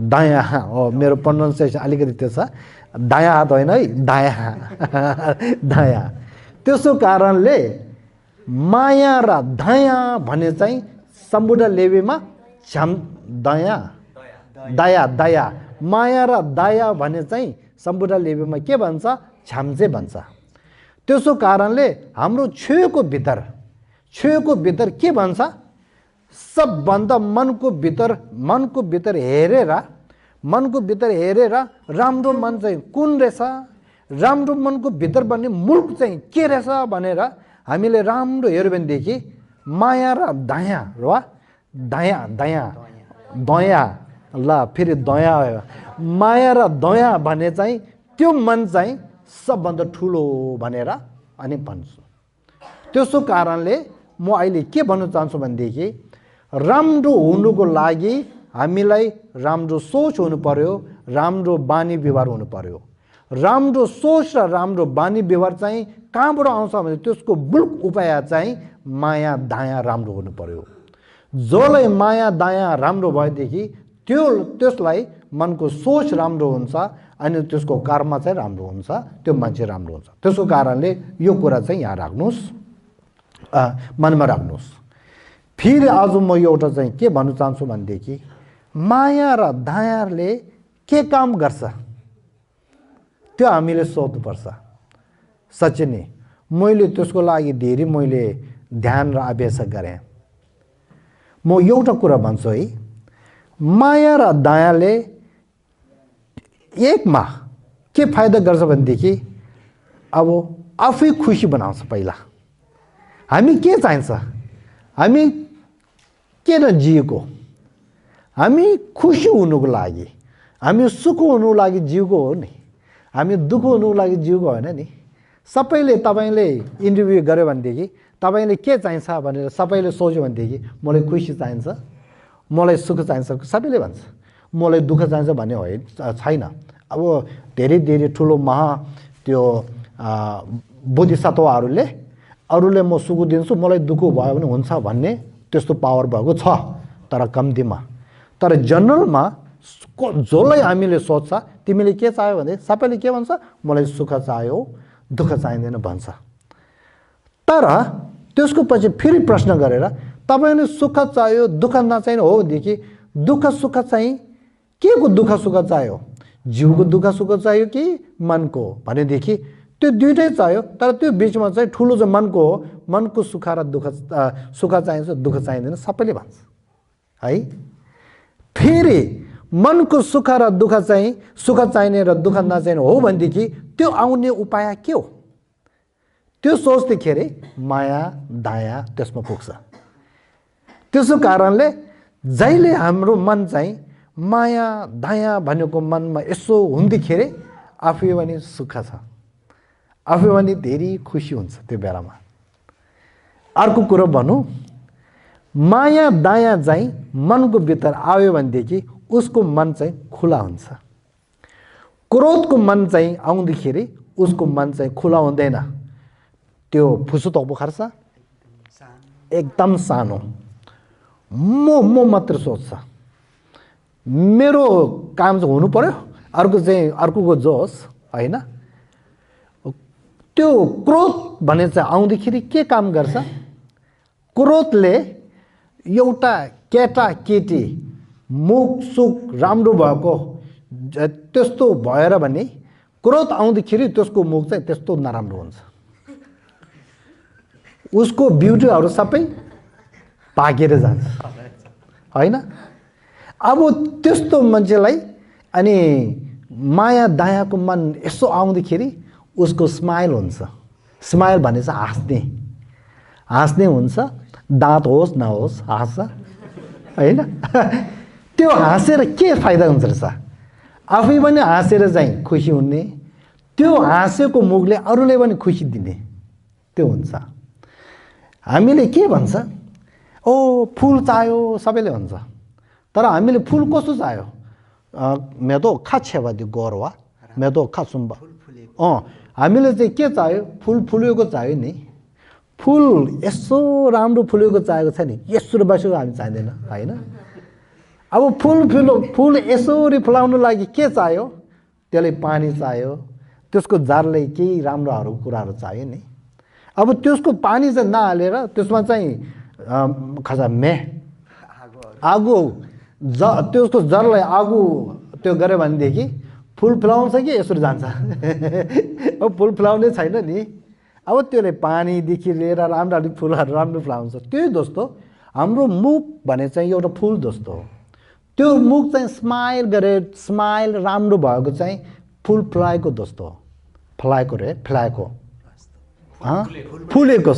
दाया हो। मेरो प्रोनाउन्सिएसन अलिकति त्यो छ, दाया हात होइन है, दाया दाया। त्यसो कारणले माया र दया भने चाहिँ सम्बुद्ध लेबीमा दया माया र दया भने चाहिँ सम्बुद्ध लेबीमा के भन्छ? छाम्चे भन्छ। त्यसो कारणले हाम्रो छेउको भित्र के भन्छ? सबभन्दा मनको भित्र हेरेर राम्रो मन चाहिँ कुन रहेछ, राम्रो मनको भित्र भन्ने मुल्क चाहिँ के रहेछ भनेर हामीले राम्रो हेर्यो भनेदेखि माया र दया ल फेरि दया माया र दया भने चाहिँ त्यो मन चाहिँ सबभन्दा ठुलो भनेर अनि भन्छु। त्यसो कारणले म अहिले के भन्न चाहन्छु भनेदेखि राम्रो हुनुको लागि हामीलाई राम्रो सोच हुनु पर्यो, राम्रो बानी व्यवहार हुनु पर्यो। राम्रो सोच र राम्रो बानी व्यवहार चाहिँ कहाँबाट आउँछ भने त्यसको मूल उपाय चाहिँ माया दया राम्रो हुनु पर्यो। जसलाई माया दया राम्रो भएदेखि त्यसलाई मनको सोच राम्रो हुन्छ अनि त्यसको कर्म चाहिँ राम्रो हुन्छ, त्यो मान्छे राम्रो हुन्छ। त्यसको कारणले यो कुरा चाहिँ यहाँ राख्नुहोस्, मनमा राख्नुहोस्। फेरि आज म एउटा चाहिँ के भन्न चाहन्छु भनेदेखि माया र दयाले के काम गर्छ त्यो हामीले सोध्नुपर्छ। साँच्चै नै मैले त्यसको लागि धेरै ध्यान र अभ्यास गरेँ। म एउटा कुरा भन्छु है, माया र दयाले एकमा के फाइदा गर्छ भनेदेखि अब आफै खुसी बनाउँछ। पहिला हामी के चाहिन्छ? हामी किन जिएको? हामी खुसी हुनुको लागि, हामी सुख हुनुको लागि जिएको हो नि, हामी दुःख हुनुको लागि जिएको होइन नि। सबैले तपाईँले इन्टरभ्यू गर्यो भनेदेखि तपाईँले के चाहिन्छ भनेर सबैले सोच्यो भनेदेखि मलाई खुसी चाहिन्छ, मलाई सुख चाहिन्छ सबैले भन्छ। मलाई दुःख चाहिन्छ भन्ने होइन, छैन। अब धेरै ठुलो त्यो बोधिसत्वहरूले अरूले म सुख दिन्छु मलाई दुःख भयो भने हुन्छ भन्ने त्यस्तो पावर भएको छ, तर कम्तीमा। तर जनरलमा जसलाई हामीले सोध्छ तिमीले के चाह्यो भने सबैले के भन्छ? मलाई सुख चाहियो, दुःख चाहिँदैन भन्छ। तर त्यसको पछि फेरि प्रश्न गरेर तपाईँले सुख चाहियो दुःख नचाहिने हो भनेदेखि दुःख सुख चाहिँ के को दुःख सुख चाहियो? जिउको दुःख सुख चाहियो कि मनको भनेदेखि त्यो दुइटै चाहियो, तर त्यो बिचमा चाहिँ ठुलो चाहिँ मनको हो। मनको सुख र सुख चाहिन्छ, दुःख चाहिँदैन सबैले भन्छ है। फेरि मनको सुख र दुःख चाहिँ सुख चाहिने र दुःख नचाहिने हो भनेदेखि त्यो आउने उपाय के हो? त्यो सोच्दाखेरि माया दया त्यसमा पुग्छ। त्यसो कारणले जहिले हाम्रो मन चाहिँ माया दया भनेको मनमा यसो हुँदाखेरि आफै पनि सुख छ, आफै पनि धेरै खुसी हुन्छ त्यो बेलामा। अर्को कुरो भनौँ, माया दया चाहिँ मनको भित्र आयो भनेदेखि उसको मन चाहिँ खुला हुन्छ। क्रोधको मन चाहिँ आउँदाखेरि उसको मन चाहिँ खुला हुँदैन, त्यो फुसुतो बुखार्छ, एकदम सानो। म मात्र सोच्छ मेरो काम चाहिँ हुनु पर्यो, अर्कोको जोस होइन। त्यो क्रोध भने चाहिँ आउँदाखेरि के काम गर्छ? क्रोधले एउटा केटा केटी मुख सुख राम्रो भएको त्यस्तो भएर भने क्रोध आउँदाखेरि त्यसको मुख चाहिँ त्यस्तो नराम्रो हुन्छ उसको ब्युटीहरू सबै भागेर जान्छ हैन अब त्यस्तो मान्छेलाई अनि माया दयाको मन यसो आउँदाखेरि उसको स्माइल हुन्छ स्माइल भनेछ हाँस्ने हुन्छ दाँत होस् नहोस् हाँस्छ हैन त्यो हाँसेर के फाइदा हुन्छ रहेछ आफै पनि हाँसेर चाहिँ खुसी हुने त्यो हाँसेको मुखले अरूले पनि खुसी दिने त्यो हुन्छ हामीले के भन्छ ओ फूल चाहियो सबैले भन्छ तर हामीले फूल कस्तो चाहियो मेदो खाछेवादी गोरवा मेदो खासुम्बा हामीले चाहिँ के चाहियो फूल फुलेको चाहियो नि फूल यसो राम्रो फुलेको चाहिएको छ नि यसरी बसेको हामी चाहिँदैन हैन अब फूल यसरी फुलाउनु लागि के चाहियो त्यसले पानी चाहियो त्यसको जरले केही राम्रोहरू कुराहरू चाहियो नि अब त्यसको पानी चाहिँ नहालेर त्यसमा चाहिँ खसा आगो त्यसको जरलाई आगो त्यो गरे भनेदेखि फूल फुलाउँछ कि यसरी जान्छ अब फूल फुलाउने छैन नि अब त्यसले पानीदेखि लिएर राम्रो फुलहरू राम्रो फुलाउँछ त्यही जस्तो हाम्रो मुख भने चाहिँ एउटा फूल जस्तो हो त्यो मुख चाहिँ स्माइल राम्रो भएको चाहिँ फूल फुलाएको जस्तो हो फुलेको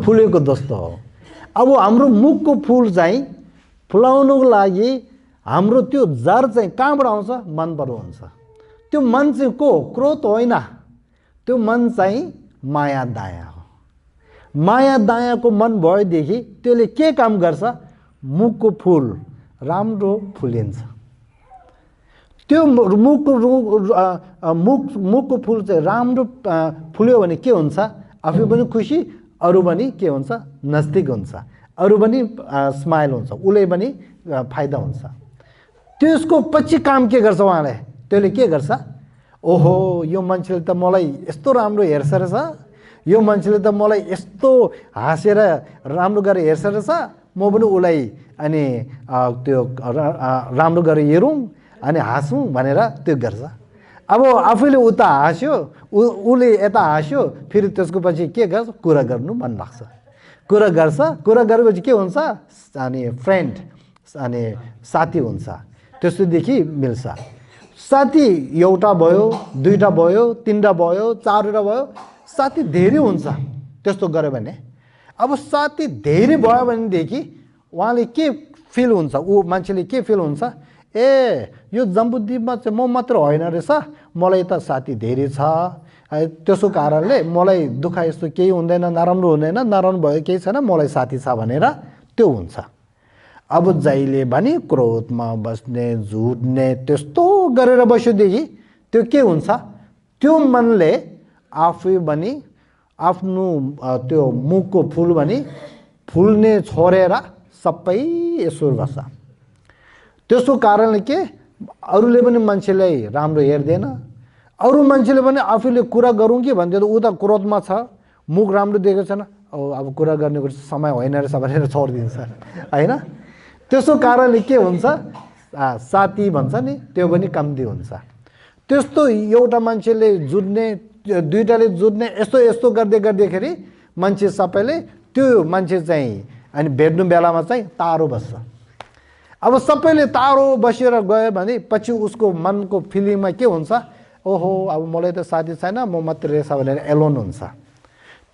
फुलेको जस्तो हो अब हाम्रो मुखको फूल चाहिँ फुलाउनको लागि हाम्रो त्यो जर चाहिँ कहाँबाट आउँछ मनबाट हुन्छ त्यो मन चाहिँ को क्रोध होइन त्यो मन चाहिँ माया दया हो माया दयाको मन भएदेखि त्यसले के काम गर्छ मुखको फूल राम्रो फुलिन्छ त्यो मुखको फूल चाहिँ राम्रो फुल्यो भने के हुन्छ आफै पनि खुसी अरू पनि के हुन्छ नजदिक हुन्छ अरू पनि स्माइल हुन्छ उसले पनि फाइदा हुन्छ त्यसको पछि काम के गर्छ उहाँले त्यसले के गर्छ ओहो यो मान्छेले त मलाई यस्तो राम्रो हेर्छ रहेछ यो मान्छेले त मलाई यस्तो हाँसेर राम्रो गरेर हेर्छ रहेछ म पनि उसलाई अनि त्यो राम्रो गरेर हेरौँ अनि हाँसौँ भनेर त्यो गर्छ अब आफैले उता हाँस्यो उसले यता हाँस्यो फेरि त्यसको पछि के गर्छ कुरा गर्नु मन लाग्छ कुरा गरेपछि के हुन्छ अनि फ्रेन्ड अनि साथी हुन्छ त्यसैदेखि मिल्छ साथी एउटा भयो दुईटा भयो तीनटा भयो चारवटा भयो साथी धेरै हुन्छ त्यस्तो गर्यो भने अब साथी धेरै भयो भनेदेखि उहाँले के फिल हुन्छ मान्छेले के फिल हुन्छ ए यो जम्बुद्वीपमा चाहिँ म मात्र होइन रहेछ मलाई त साथी धेरै छ त्यसो कारणले मलाई दुःख यस्तो केही हुँदैन नराम्रो हुँदैन नराम्रो भयो केही छैन मलाई साथी छ भनेर त्यो हुन्छ अब जहिले पनि क्रोधमा बस्ने झुट्ने त्यस्तो गरेर बस्योदेखि त्यो के हुन्छ त्यो मनले आफै पनि आफ्नो त्यो मुखको फुल पनि फुल्ने छोडेर सबै यसो गर्छ त्यसको कारणले के अरूले पनि मान्छेलाई राम्रो हेर्दैन अरू मान्छेले पनि आफूले कुरा गरौँ कि भन्दै ऊ त क्रोधमा छ मुख राम्रो दिएको छैन अब कुरा गर्ने समय होइन रहेछ भनेर छोडिदिन्छ होइन त्यसो कारणले के हुन्छ साथी भन्छ नि त्यो पनि कम्ती हुन्छ त्यस्तो एउटा मान्छेले जुट्ने दुईटाले जुट्ने यस्तो गर्दैखेरि मान्छे सबैले त्यो मान्छे चाहिँ अनि भेट्नु बेलामा चाहिँ टाढो बस्छ अब सबैले टाढो बसेर गयो भने पछि उसको मनको फिलिङमा के हुन्छ ओहो अब मलाई त साथी छैन म मात्रै रहेछ भनेर एलोन हुन्छ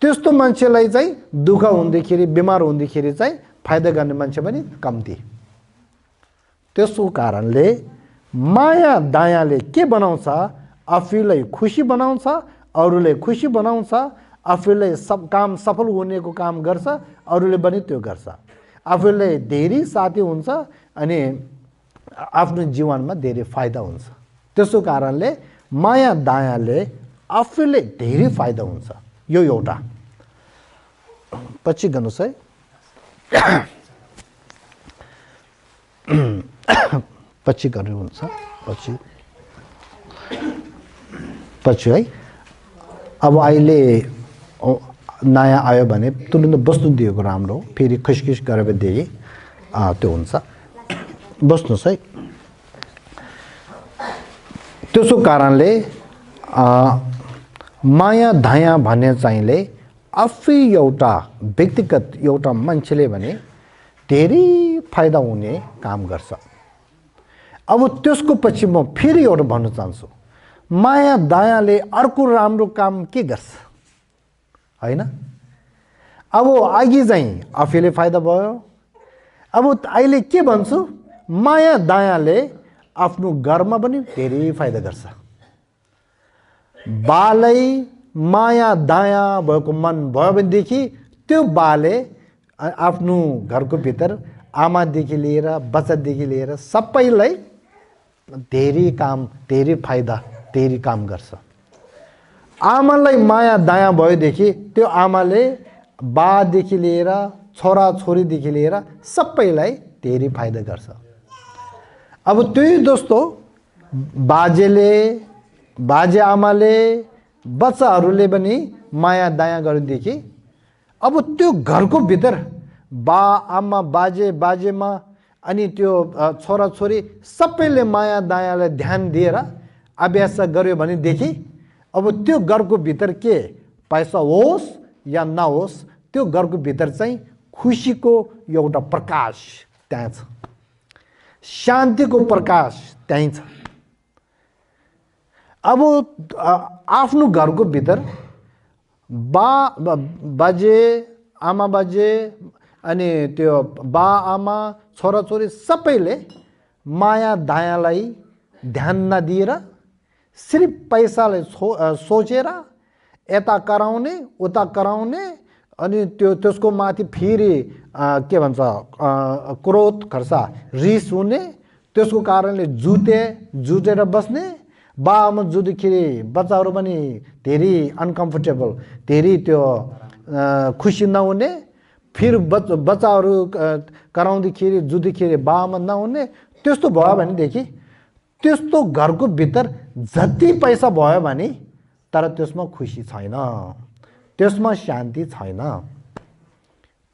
त्यस्तो मान्छेलाई चाहिँ दुःख हुँदाखेरि बिमार हुँदाखेरि चाहिँ फाइदा गर्ने मान्छे पनि कम्ती त्यसो कारणले माया दयाले के बनाउँछ आफूलाई खुसी बनाउँछ अरूले खुसी बनाउँछ आफूलाई काम सफल हुनेको काम गर्छ अरूले पनि त्यो गर्छ आफूलाई धेरै साथी हुन्छ अनि आफ्नो जीवनमा धेरै फाइदा हुन्छ त्यसो कारणले माया दयाले आफूले धेरै फाइदा हुन्छ यो एउटा पछि गर्नुहोस् है पछि गर्नु हुन्छ पछि है अब अहिले नयाँ आयो भने तुरुन्त बस्नु दिएको राम्रो हो फेरि खिसखिस गरेपछि त्यो हुन्छ बस्नुहोस् है त्यसो कारणले माया दया भन्ने चाहिँले आफै एउटा व्यक्तिगत एउटा मान्छेले भने धेरै फाइदा हुने काम गर्छ अब त्यसको पछि म फेरि एउटा भन्न चाहन्छु माया दयाले अर्को राम्रो काम के गर्छ हैन अब अघि चाहिँ आफैले फाइदा भयो अब अहिले के भन्छु माया दयाले आफ्नो घरमा पनि धेरै फाइदा गर्छ बालाई माया दया भएको मन भयो भनेदेखि त्यो बाले आफ्नो घरको भित्र आमादेखि लिएर बच्चादेखि लिएर सबैलाई धेरै काम धेरै फाइदा धेरै काम गर्छ आमालाई माया दया भएदेखि त्यो आमाले बादेखि लिएर छोरा छोरीदेखि लिएर सबैलाई धेरै फाइदा गर्छ अब त्यही दोस्तो बाजे आमाले बच्चाहरूले पनि माया दया गरेदेखि अब त्यो घरको भित्र बा आमा बाजेमा अनि त्यो छोरा छोरी सबैले माया दयालाई ध्यान दिएर अभ्यास गर्यो भनेदेखि अब त्यो घरको भित्र के पैसा होस् या नहोस् त्यो घरको भित्र चाहिँ खुसीको एउटा प्रकाश त्यहाँ छ शान्तिको प्रकाश त्यहीँ छ अब आफ्नो घरको भित्र बाजे अनि त्यो बा आमा छोराछोरी सबैले माया दयालाई ध्यान नदिएर सिर्फ पैसाले सोचेर यता कराउने उता कराउने अनि त्यसको माथि फेरि के भन्छ क्रोध खर्च रिस हुने त्यसको कारणले जुटेर बस्ने बा आमा जुट्दाखेरि बच्चाहरू पनि धेरै अनकम्फर्टेबल धेरै त्यो खुसी नहुने फिर बच्चाहरू कराउँदाखेरि जुट्दाखेरि बा आमा नहुने त्यस्तो भयो भनेदेखि त्यस्तो घरको भित्र जति पैसा भयो भने तर त्यसमा खुसी छैन त्यसमा शान्ति छैन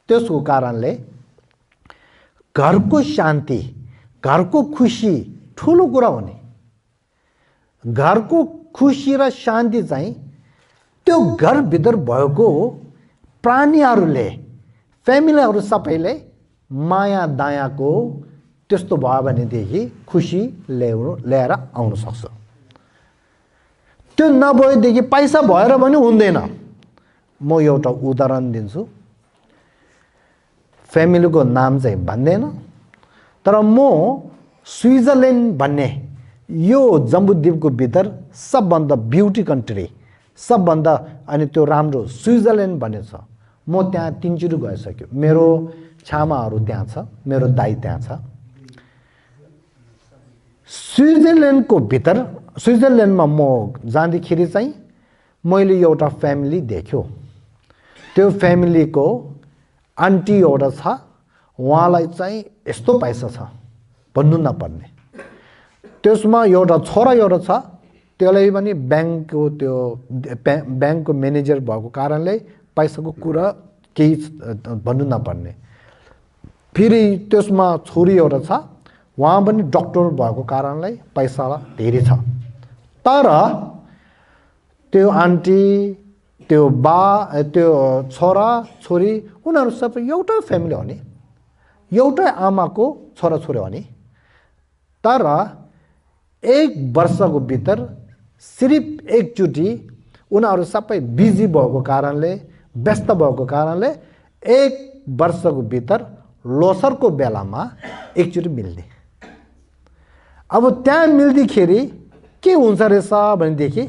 त्यसको कारणले घरको शान्ति घरको खुसी ठुलो कुरा हो नि घरको खुसी र शान्ति चाहिँ त्यो घरभित्र भएको प्राणीहरूले फ्यामिलीहरू सबैले माया दयाको त्यस्तो भयो भनेदेखि खुसी ल्याएर आउन सक्छ त्यो नभएदेखि पैसा भएर पनि हुँदैन म एउटा उदाहरण दिन्छु फ्यामिलीको नाम चाहिँ भन्दैन तर म स्विजरल्यान्ड भन्ने यो जम्बुद्वीपको भित्र सबभन्दा ब्युटी कन्ट्री सबभन्दा अनि त्यो राम्रो स्विजरल्यान्ड भन्ने छ म त्यहाँ 3 चोटि गइसक्यो मेरो छामाहरू त्यहाँ छ मेरो दाइ त्यहाँ छ स्विजरल्यान्डको भित्र स्विजरल्यान्डमा म जाँदाखेरि चाहिँ मैले एउटा फ्यामिली देख्यो त्यो फ्यामिलीको आन्टी एउटा छ उहाँलाई चाहिँ यस्तो पैसा छ भन्नु नपर्ने त्यसमा एउटा छोरा एउटा छ त्यसलाई पनि ब्याङ्कको म्यानेजर भएको कारणले पैसाको कुरा केही भन्नु नपर्ने फेरि त्यसमा छोरी एउटा छ उहाँ पनि डाक्टर भएको कारणले पैसा धेरै छ तर त्यो आन्टी त्यो बा त्यो छोरा छोरी उनीहरू सबै एउटा फ्यामिली हो नि एउटा आमाको छोरा छोरी हो नि तर 1 वर्षको भित्र सिर्फ एकचोटि उनीहरू सबै बिजी भएको कारणले व्यस्त भएको कारणले 1 वर्षको भित्र लोसरको बेलामा एकचोटि मिल्ने अब त्यहाँ मिल्दाखेरि के हुन्छ रहेछ भनेदेखि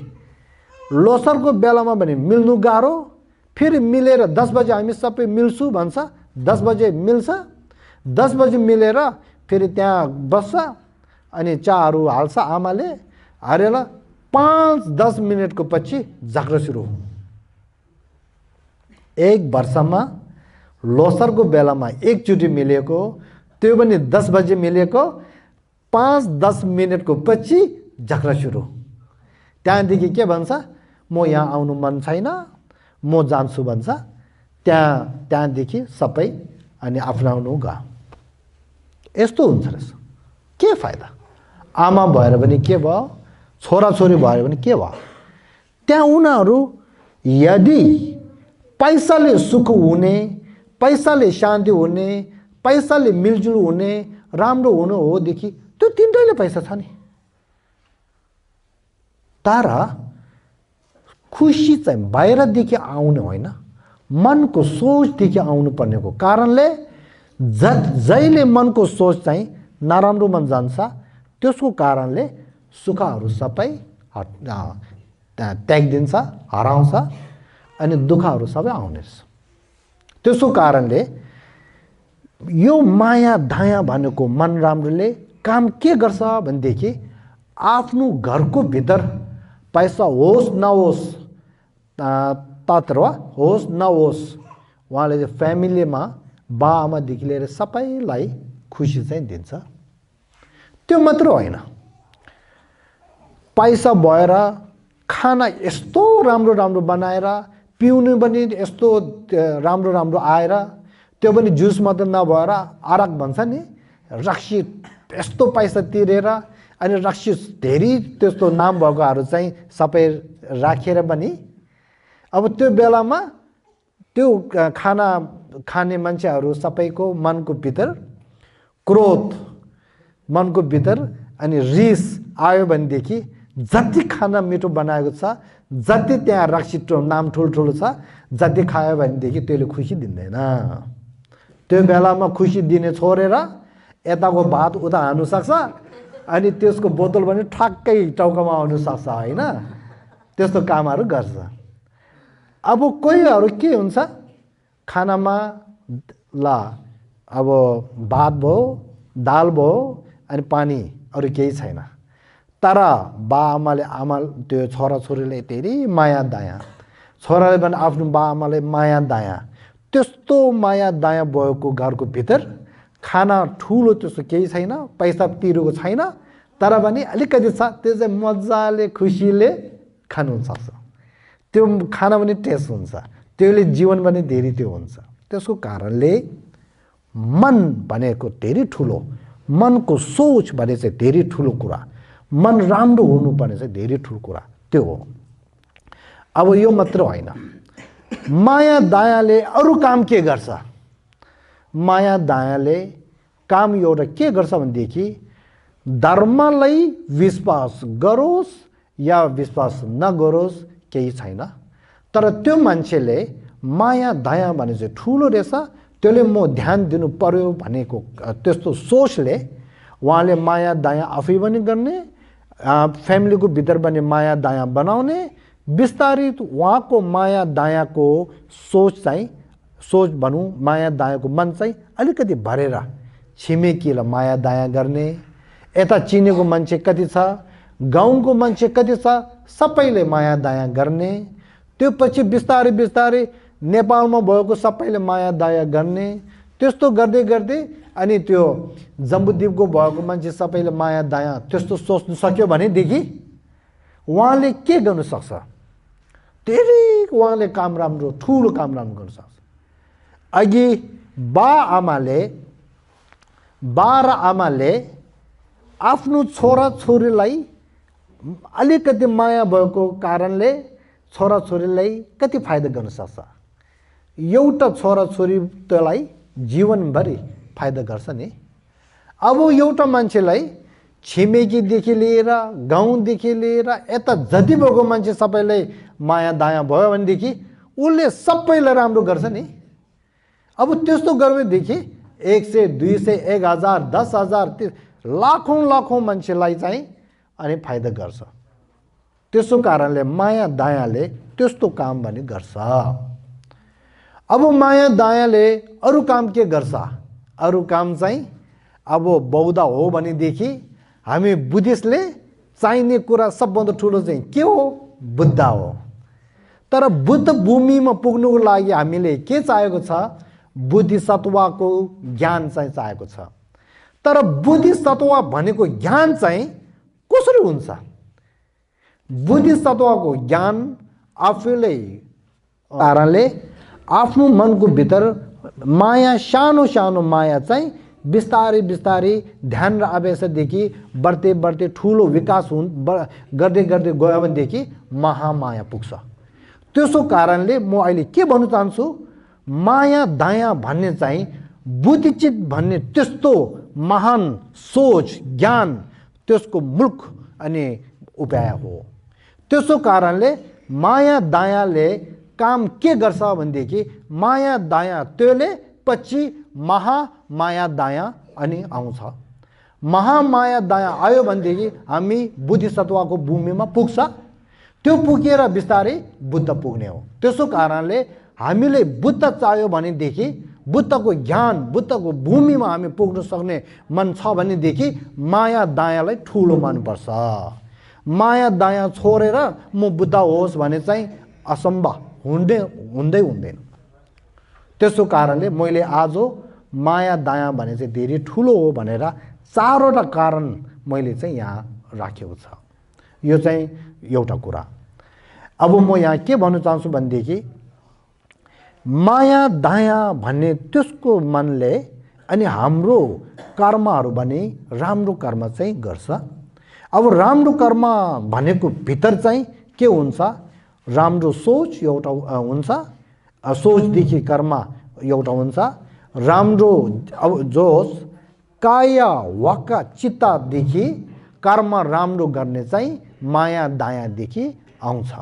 लोसरको बेलामा भने मिल्नु गाह्रो फेरि मिलेर 10 बजे हामी सबै मिल्छु भन्छ 10 बजे मिल्छ 10 बजे मिलेर फेरि त्यहाँ बस्छ अनि चाहरू हाल्छ आमाले हालेर 5-10 मिनेटको पछि झगडा सुरु 1 वर्षमा लोसरको बेलामा एकचोटि मिलेको त्यो पनि 10 बजे मिलेको 5-10 मिनेटको पछि झगडा सुरु त्यहाँदेखि के भन्छ म यहाँ आउनु मन छैन म जान्छु भन्छ त्यहाँदेखि सबै अनि अप्नाउनु गयो यस्तो हुन्छ रहेछ के फाइदा आमा भएर पनि के भयो छोराछोरी भएर पनि के भयो त्यहाँ उनीहरू यदि पैसाले सुख हुने पैसाले शान्ति हुने पैसाले मिलजुल हुने राम्रो हुनु होदेखि त्यो तिनटैले पैसा छ नि तर खुसी चाहिँ बाहिरदेखि आउने होइन मनको सोचदेखि आउनु पर्नेको कारणले जहिले मनको सोच चाहिँ नराम्रोमा जान्छ त्यसको कारणले सुखहरू सबै त्यागिदिन्छ हराउँछ अनि दुःखहरू सबै आउनेछ त्यसको कारणले यो माया दया भनेको मन राम्रोले काम के गर्छ भनेदेखि आफ्नो घरको भित्र पैसा होस् नहोस् तत्व होस् नहोस् उहाँले फ्यामिलीमा बाआमादेखि लिएर सबैलाई खुसी चाहिँ दिन्छ त्यो मात्र होइन पैसा भएर खाना यस्तो राम्रो राम्रो बनाएर पिउनु पनि यस्तो राम्रो राम्रो आएर त्यो पनि जुस मात्र नभएर आरक भन्छ नि रक्सी यस्तो पैसा तिरेर अनि रक्सी धेरै त्यस्तो नाम भएकोहरू चाहिँ सबै राखेर पनि अब त्यो बेलामा त्यो खाना खाने मान्छेहरू सबैको मनको भित्र क्रोध मनको भित्र अनि रिस आयो भनेदेखि जति खाना मिठो बनाएको छ जति त्यहाँ रक्सी नाम ठुल्ठुलो छ जति खायो भनेदेखि त्यसले खुसी दिँदैन त्यो बेलामा खुसी दिने छोडेर यताको भात उता हान्नु सक्छ अनि त्यसको बोतल पनि ठ्याक्कै टाउकोमा आउनु सक्छ होइन त्यस्तो कामहरू गर्छ अब कोहीहरू के हुन्छ खानामा ल अब भात भयो दाल भयो अनि पानी अरू केही छैन तर बाआमाले आमा त्यो छोराछोरीले धेरै माया दया छोराले पनि आफ्नो बाआमाले माया दया त्यस्तो माया दया भएको घरको भित्र खाना ठुलो त्यस्तो केही छैन पैसा तिरेको छैन तर पनि अलिकति छ त्यो चाहिँ मजाले खुसीले खानु सक्छ त्यो खाना पनि टेस्ट हुन्छ त्यसले जीवन पनि धेरै त्यो हुन्छ त्यसको कारणले मन भनेको धेरै ठुलो मनको सोच भने चाहिँ धेरै ठुलो कुरा मन राम्रो हुनुपर्ने चाहिँ धेरै ठुलो कुरा त्यो हो अब यो मात्र होइन माया दयाले अरू काम के गर्छ माया दयाले काम एउटा के गर्छ भनेदेखि धर्मलाई विश्वास गरोस् या विश्वास नगरोस् केही छैन तर त्यो मान्छेले माया दया भने चाहिँ ठुलो रहेछ त्यसले म ध्यान दिनु पर्यो भनेको त्यस्तो सोचले उहाँले माया दया आफै पनि गर्ने फ्यामिलीको भित्र पनि माया दया बनाउने बिस्तारै उहाँको माया दयाको सोच भनौँ माया दयाको मन चाहिँ अलिकति भरेर छिमेकीलाई माया दया गर्ने यता चिनेको मान्छे कति छ गाउँको मान्छे कति छ सबैले माया दया गर्ने त्यो पछि बिस्तारै बिस्तारै नेपालमा भएको सबैले माया दया गर्ने त्यस्तो गर्दै गर्दै अनि त्यो जम्बुद्वीपको भएको मान्छे सबैले माया दया त्यस्तो सोच्नु सक्यो भनेदेखि उहाँले के गर्नु सक्छ धेरै उहाँले काम राम्रो ठुलो काम राम्रो गर्न सक्छ अघि बा र आमाले आफ्नो छोराछोरीलाई अलिकति माया भएको कारणले छोराछोरीलाई कति फाइदा गर्न सक्छ एउटा छोराछोरीलाई जीवनभरि फाइदा गर्छ नि अब एउटा मान्छेलाई छिमेकीदेखि लिएर गाउँदेखि लिएर यता जति भएको मान्छे सबैलाई माया दया भयो भनेदेखि उसले सबैलाई राम्रो गर्छ नि अब त्यस्तो गरेदेखि 100 200 1000 10,000 लाखौं मान्छेलाई चाहिँ अनि फाइदा गर्छ त्यसो कारणले माया दयाले त्यस्तो काम पनि गर्छ अब माया दयाले अरू काम के गर्छ अरू काम चाहिँ अब बौद्ध हो भनेदेखि हामी बुद्धिस्टले चाहिने कुरा सबभन्दा ठुलो चाहिँ के हो बुद्ध हो तर बुद्ध भूमिमा पुग्नुको लागि हामीले के चाहिएको छ बुद्धिसत्वको ज्ञान चाहिँ चाहिएको छ तर बुद्धिसत्व भनेको ज्ञान चाहिँ कसरी हुन्छ बुद्धिसत्वको ज्ञान आफूले कारणले आफ्नो मनको भित्र माया सानो सानो माया चाहिँ बिस्तारै बिस्तारै ध्यान र आवेशदेखि बढ्दै बढ्दै ठुलो विकास गर्दै गर्दै गयो भनेदेखि महामाया पुग्छ। त्यसो कारणले म अहिले के भन्न चाहन्छु, माया दया भन्ने चाहिँ बुद्धिचित भन्ने त्यस्तो महान सोच ज्ञान त्यसको मुल्क अनि उपाय हो। त्यसो कारणले माया दयाले काम के गर्छ भनेदेखि माया दया त्यसले पछि महामाया दया अनि आउँछ। महामाया दया आयो भनेदेखि हामी बुद्धिसत्वको भूमिमा पुग्छ। त्यो पुगेर बिस्तारै बुद्ध पुग्ने हो। त्यसो कारणले हामीले बुद्ध चाहियो भनेदेखि बुद्धको ज्ञान बुद्धको भूमिमा हामी पुग्न सक्ने मन छ भनेदेखि माया दयालाई ठुलो मान्नुपर्छ। माया दया छोडेर म बुद्ध होस् भने चाहिँ असम्भव हुँदैन। त्यसो कारणले मैले आज माया दया भने चाहिँ धेरै ठुलो हो भनेर चारवटा कारण मैले चाहिँ यहाँ राखेको छ। यो चाहिँ एउटा कुरा। अब म यहाँ के भन्न चाहन्छु भनेदेखि माया दया भन्ने त्यसको मनले अनि हाम्रो कर्महरू भने राम्रो कर्म चाहिँ गर्छ। अब राम्रो कर्म भनेको भित्र चाहिँ के हुन्छ, राम्रो सोच एउटा हुन्छ, सोचदेखि कर्म एउटा हुन्छ। राम्रो अब जो काया वाक चित्तदेखि कर्म राम्रो गर्ने चाहिँ माया दयादेखि आउँछ।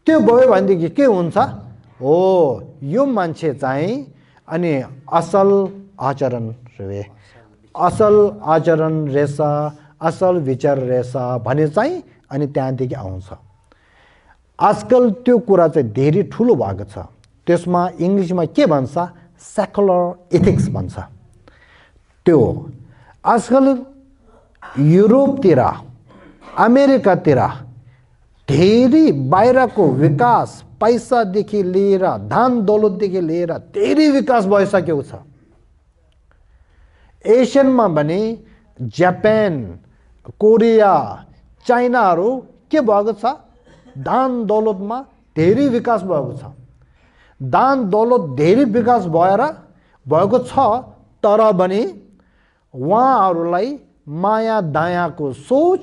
त्यो भयो भनेदेखि के हुन्छ, हो यो मान्छे चाहिँ अनि असल आचरण रहेछ असल विचार रहेछ भने चाहिँ अनि त्यहाँदेखि आउँछ। आजकल त्यो कुरा चाहिँ धेरै ठुलो भएको छ। त्यसमा इङ्ग्लिसमा के भन्छ, सेकुलर एथिक्स भन्छ। त्यो आजकल युरोपतिर अमेरिकातिर धेरै बाहिरको विकास पैसादेखि लिएर धन दौलतदेखि लिएर धेरै विकास भइसकेको छ। एसियनमा भने जापान कोरिया चाइनाहरू के भएको छ, दान दौलतमा धेरै विकास भएको छ। दान दौलत धेरै विकास भएको छ, तर पनि उहाँहरूलाई माया दयाको सोच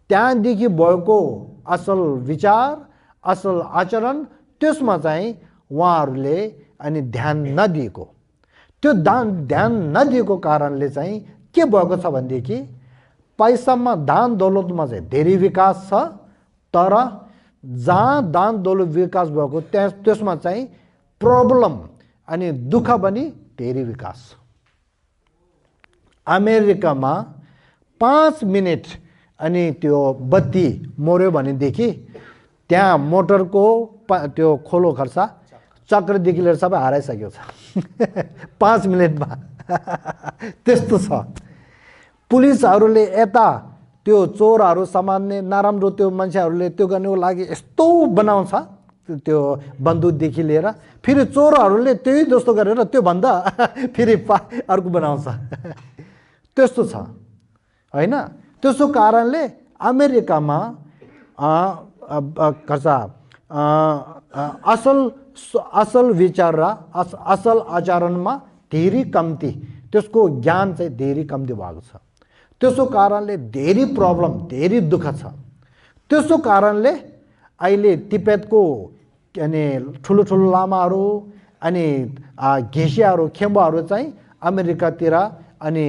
त्यहाँदेखि भएको असल विचार असल आचरण त्यसमा चाहिँ उहाँहरूले अनि ध्यान नदिएको। त्यो ध्यान नदिएको कारणले चाहिँ के भएको छ भनेदेखि पैसामा दान दौलतमा चाहिँ धेरै विकास छ, तर जहाँ दान दौलत विकास भएको त्यसमा चाहिँ प्रब्लम अनि दुःख पनि धेरै विकास। अमेरिकामा 5 मिनट अनि त्यो बत्ती मर्यो भनेदेखि त्यहाँ मोटरको त्यो खोलो खर्च चक्रदेखि लिएर सबै हराइसकेको छ 5 मिनटमा। त्यस्तो छ। पुलिसहरूले यता त्यो चोरहरू समात्ने नराम्रो त्यो मान्छेहरूले त्यो गर्नको लागि यस्तो बनाउँछ, त्यो बन्दुकदेखि लिएर फेरि चोरहरूले त्यही जस्तो गरेर त्यो भन्दा फेरि अर्को बनाउँछ। त्यस्तो छ हैन। त्यसो कारणले अमेरिकामा असल विचार र असल आचरणमा धेरै कम्ती, त्यसको ज्ञान चाहिँ धेरै कम्ती भएको छ। त्यसो कारणले धेरै प्रब्लम धेरै दुःख छ। त्यसो कारणले अहिले तिब्बतको अनि ठुलो ठुलो लामाहरू अनि घेसियाहरू खेम्बाहरू चाहिँ अमेरिकातिर अनि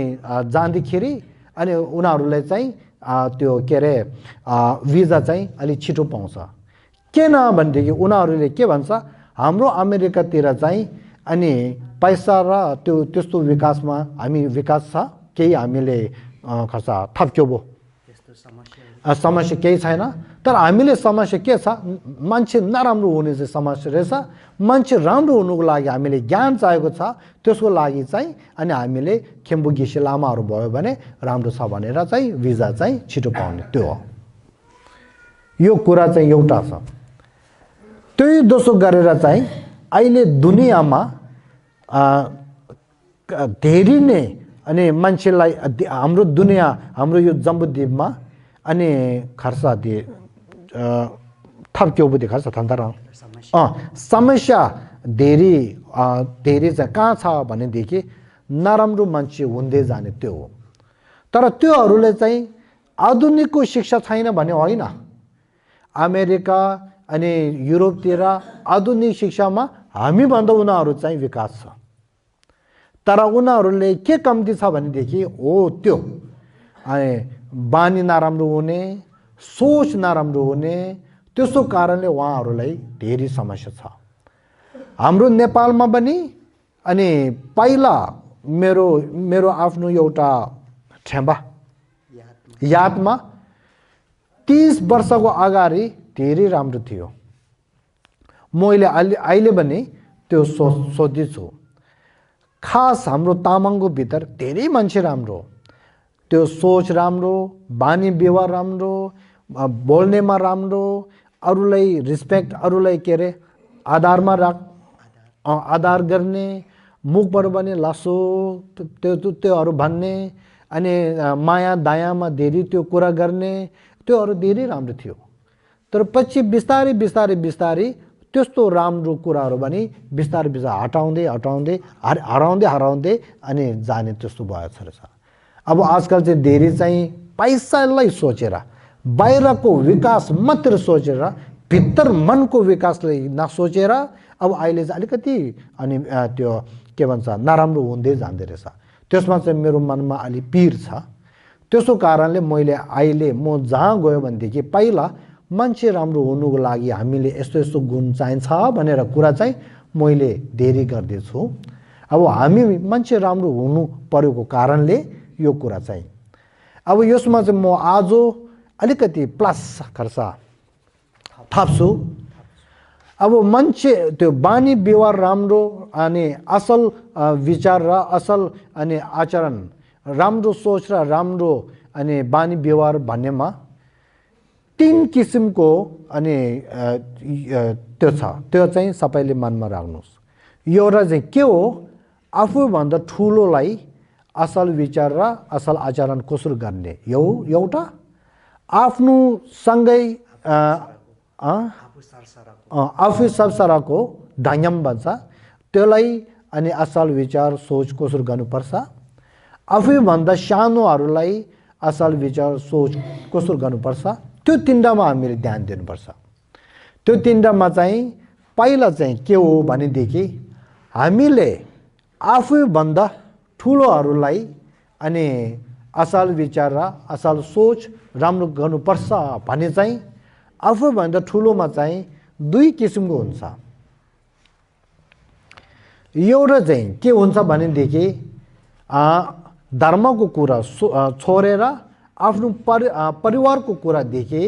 जाँदाखेरि अनि उनीहरूलाई चाहिँ त्यो के अरे भिजा चाहिँ अलिक छिटो पाउँछ। किन भनेदेखि उनीहरूले के भन्छ, हाम्रो अमेरिकातिर चाहिँ अनि पैसा र त्यो त्यस्तो विकासमा हामी विकास छ, केही हामीले खर्च थप्क्यो भो समस्या केही छैन। तर हामीले समस्या के छ, मान्छे नराम्रो हुने चाहिँ समस्या रहेछ। मान्छे राम्रो हुनुको लागि हामीले ज्ञान चाहिएको छ, त्यसको लागि चाहिँ अनि हामीले खेम्बु घेसी लामाहरू भयो भने राम्रो छ भनेर चाहिँ भिजा चाहिँ छिटो पाउने, त्यो हो। यो कुरा चाहिँ एउटा छ। त्यही दोस्रो गरेर चाहिँ अहिले दुनियाँमा धेरै नै अनि मान्छेलाई हाम्रो दुनियाँ हाम्रो यो जम्बुद्वीपमा अनि खर्च दिए थप्क्यो बुद्धि खर्च थन्तर समस्या धेरै धेरै चाहिँ कहाँ छ भनेदेखि नराम्रो मान्छे हुँदै जाने त्यो हो। तर त्योहरूले चाहिँ आधुनिकको शिक्षा छैन भने होइन। अमेरिका अनि युरोपतिर आधुनिक शिक्षामा हामीभन्दा उनीहरू चाहिँ विकास छ। तर उनीहरूले के कम्ती छ भनेदेखि हो त्यो बानी नराम्रो हुने, सोच नराम्रो हुने, त्यसो कारणले उहाँहरूलाई धेरै समस्या छ। हाम्रो नेपालमा पनि अनि पहिला मेरो आफ्नो एउटा ठेम्बा यादमा 30 वर्षको अगाडि धेरै राम्रो थियो। मैले अहिले पनि त्यो सोच्दैछु। खास हाम्रो तामाङको भित्र धेरै मान्छे राम्रो, त्यो सोच राम्रो, बानी व्यवहार राम्रो, बोल्नेमा राम्रो, अरूलाई रिस्पेक्ट, अरूलाई के अरे आधार गर्ने, मुखबाट पनि लासो त्योहरू भन्ने, अनि माया दयामा धेरै त्यो कुरा गर्ने, त्योहरू धेरै राम्रो थियो। तर पछि बिस्तारै बिस्तारै बिस्तारै त्यस्तो राम्रो कुराहरू पनि बिस्तारै बिस्तारै हराउँदै अनि जाने त्यस्तो भएको छ। अब आजकल चाहिँ धेरै चाहिँ पैसालाई सोचेर, बाहिरको विकास मात्र सोचेर, भित्र मनको विकासलाई नसोचेर अब अहिले चाहिँ अलिकति अनि त्यो के भन्छ नराम्रो हुँदै जाँदै रहेछ। त्यसमा चाहिँ मेरो मनमा अलि पीर छ। त्यसो कारणले मैले अहिले म जहाँ गयो भनेदेखि पहिला मान्छे राम्रो हुनुको लागि हामीले यस्तो यस्तो गुण चाहिन्छ भनेर कुरा चाहिँ मैले धेरै गर्दैछु। अब हामी मान्छे राम्रो हुनु परेको कारणले यो कुरा चाहिँ अब यसमा चाहिँ म आज अलिकति प्लस खर्च थप्छु। अब मान्छे त्यो बानी व्यवहार राम्रो अनि असल विचार र असल अनि आचरण, राम्रो सोच र राम्रो अनि बानी व्यवहार भन्नेमा 3 किसिमको अनि त्यो छ। त्यो चाहिँ सबैले मनमा राख्नुहोस्। एउटा चाहिँ के हो, आफूभन्दा ठुलोलाई असल विचार र असल आचरण कसरी गर्ने, यो एउटा। आफ्नो सँगै आफू सरसरको ढाङ्गम भन्छ त्यसलाई अनि असल विचार सोच कसरी गर्नुपर्छ। आफूभन्दा सानोहरूलाई असल विचार सोच कसरी गर्नुपर्छ, त्यो 3टामा हामीले ध्यान दिनुपर्छ। त्यो 3टामा चाहिँ पहिला चाहिँ के हो भनेदेखि हामीले आफूभन्दा ठुलोहरूलाई अनि असल विचार र असल सोच राम्रो गर्नुपर्छ भने चाहिँ आफूभन्दा ठुलोमा चाहिँ 2 किसिमको हुन्छ। एउटा चाहिँ के हुन्छ भनेदेखि धर्मको कुरा छोडेर आफ्नो परिवारको कुरादेखि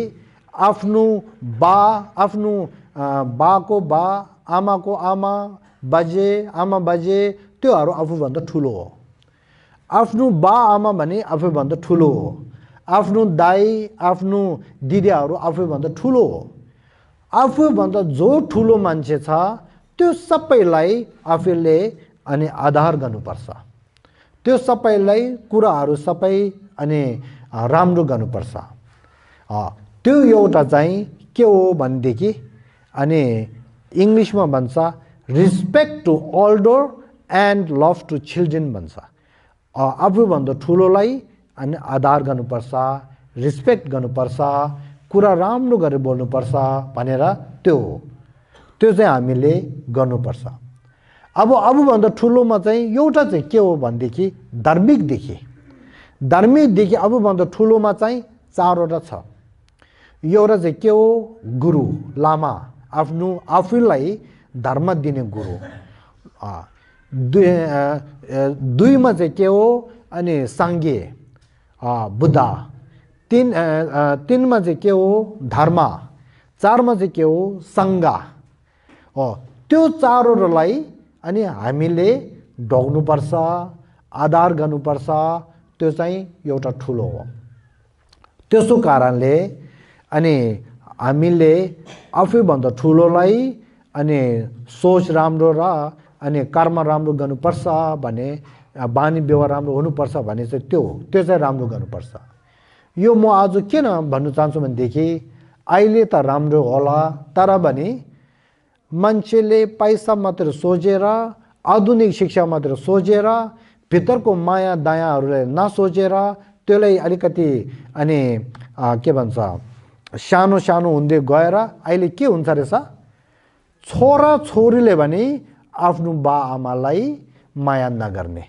आफ्नो बाको बा, आमाको आमा, आमा बाजे त्योहरू आफूभन्दा ठुलो हो। आफ्नो बा आमा भने आफूभन्दा ठुलो हो। आफ्नो दाइ, आफ्नो दिदीहरू आफूभन्दा ठुलो हो। आफूभन्दा जो ठुलो मान्छे छ त्यो सबैलाई आफूले अनि आधार गर्नुपर्छ। त्यो सबैलाई कुराहरू सबै अनि राम्रो गर्नुपर्छ। त्यो एउटा चाहिँ के हो भनेदेखि अनि इङ्ग्लिसमा भन्छ respect to elder and love to children भन्छ। आफूभन्दा ठुलोलाई अनि आधार गर्नुपर्छ, रिस्पेक्ट गर्नुपर्छ, कुरा राम्रो गरेर बोल्नुपर्छ भनेर त्यो हो। त्यो चाहिँ हामीले गर्नुपर्छ। अब आफूभन्दा ठुलोमा चाहिँ एउटा चाहिँ के हो भनेदेखि धार्मिकदेखि आफूभन्दा ठुलोमा चाहिँ 4वटा छ। एउटा चाहिँ के हो, गुरु लामा, आफूलाई धर्म दिने गुरु। 2मा चाहिँ के हो अनि सङ्घे बुद्ध। 3मा चाहिँ के हो धर्म। 4मा चाहिँ के हो सङ्घ। त्यो 4वटालाई अनि हामीले ढोग्नुपर्छ, आधार गर्नुपर्छ। त्यो चाहिँ एउटा ठुलो हो। त्यसो कारणले अनि हामीले आफूभन्दा ठुलोलाई अनि सोच राम्रो र अनि कर्म राम्रो गर्नुपर्छ भने, बानी व्यवहार राम्रो हुनुपर्छ भने चाहिँ त्यो चाहिँ राम्रो गर्नुपर्छ। यो म आज किन भन्नु चाहन्छु भनेदेखि अहिले त राम्रो होला तर पनि मान्छेले पैसा मात्र सोचेर आधुनिक शिक्षा मात्र सोचेर भित्रको माया दयाहरूलाई नसोचेर त्यसलाई अलिकति अनि के भन्छ सानो सानो हुँदै गएर अहिले के हुन्छ रहेछ छोरा छोरीले भने आफ्नो बा आमालाई माया नगर्ने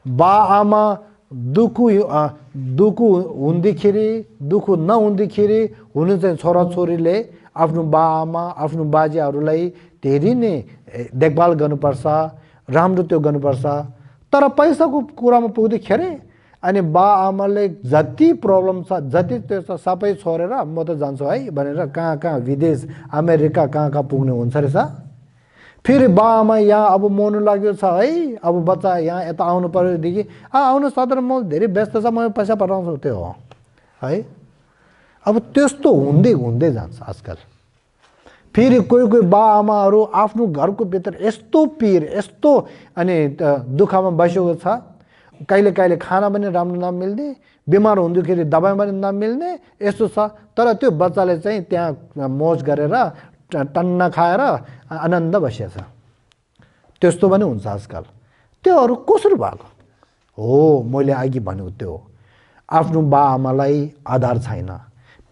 बा आमा दुःख हुँदाखेरि दुःख नहुँदाखेरि हुनु चाहिँ छोरा छोरीले आफ्नो बा आमा आफ्नो बाजेहरूलाई धेरै नै देखभाल गर्नुपर्छ राम्रो त्यो गर्नुपर्छ तर पैसाको कुरामा पुग्दाखेरि अनि बा आमाले जति प्रब्लम छ जति त्यो छ सबै छोडेर म त जान्छु है भनेर कहाँ कहाँ विदेश अमेरिका कहाँ कहाँ पुग्ने हुन्छ रहेछ फेरि बा आमा यहाँ अब मर्नु लाग्यो छ है अब बच्चा यहाँ यता आउनु पर्योदेखि आउनु सदर म धेरै व्यस्त छ म पैसा पठाउँछु त्यो हो है अब त्यस्तो हुँदै हुँदै जान्छ आजकल फेरि कोही कोही बा आमाहरू आफ्नो घरको भित्र यस्तो पीर यस्तो अनि दुःखमा बसेको छ कहिले कहिले खाना पनि राम्रो नमिल्ने बिमार हुँदाखेरि दबाई पनि नमिल्ने यस्तो छ तर त्यो बच्चाले चाहिँ त्यहाँ मोज गरेर टन्न खाएर आनन्द बसेछ त्यस्तो पनि हुन्छ आजकल त्योहरू कसरी भएको हो मैले अघि भनेको त्यो आफ्नो बा आमालाई आधार छैन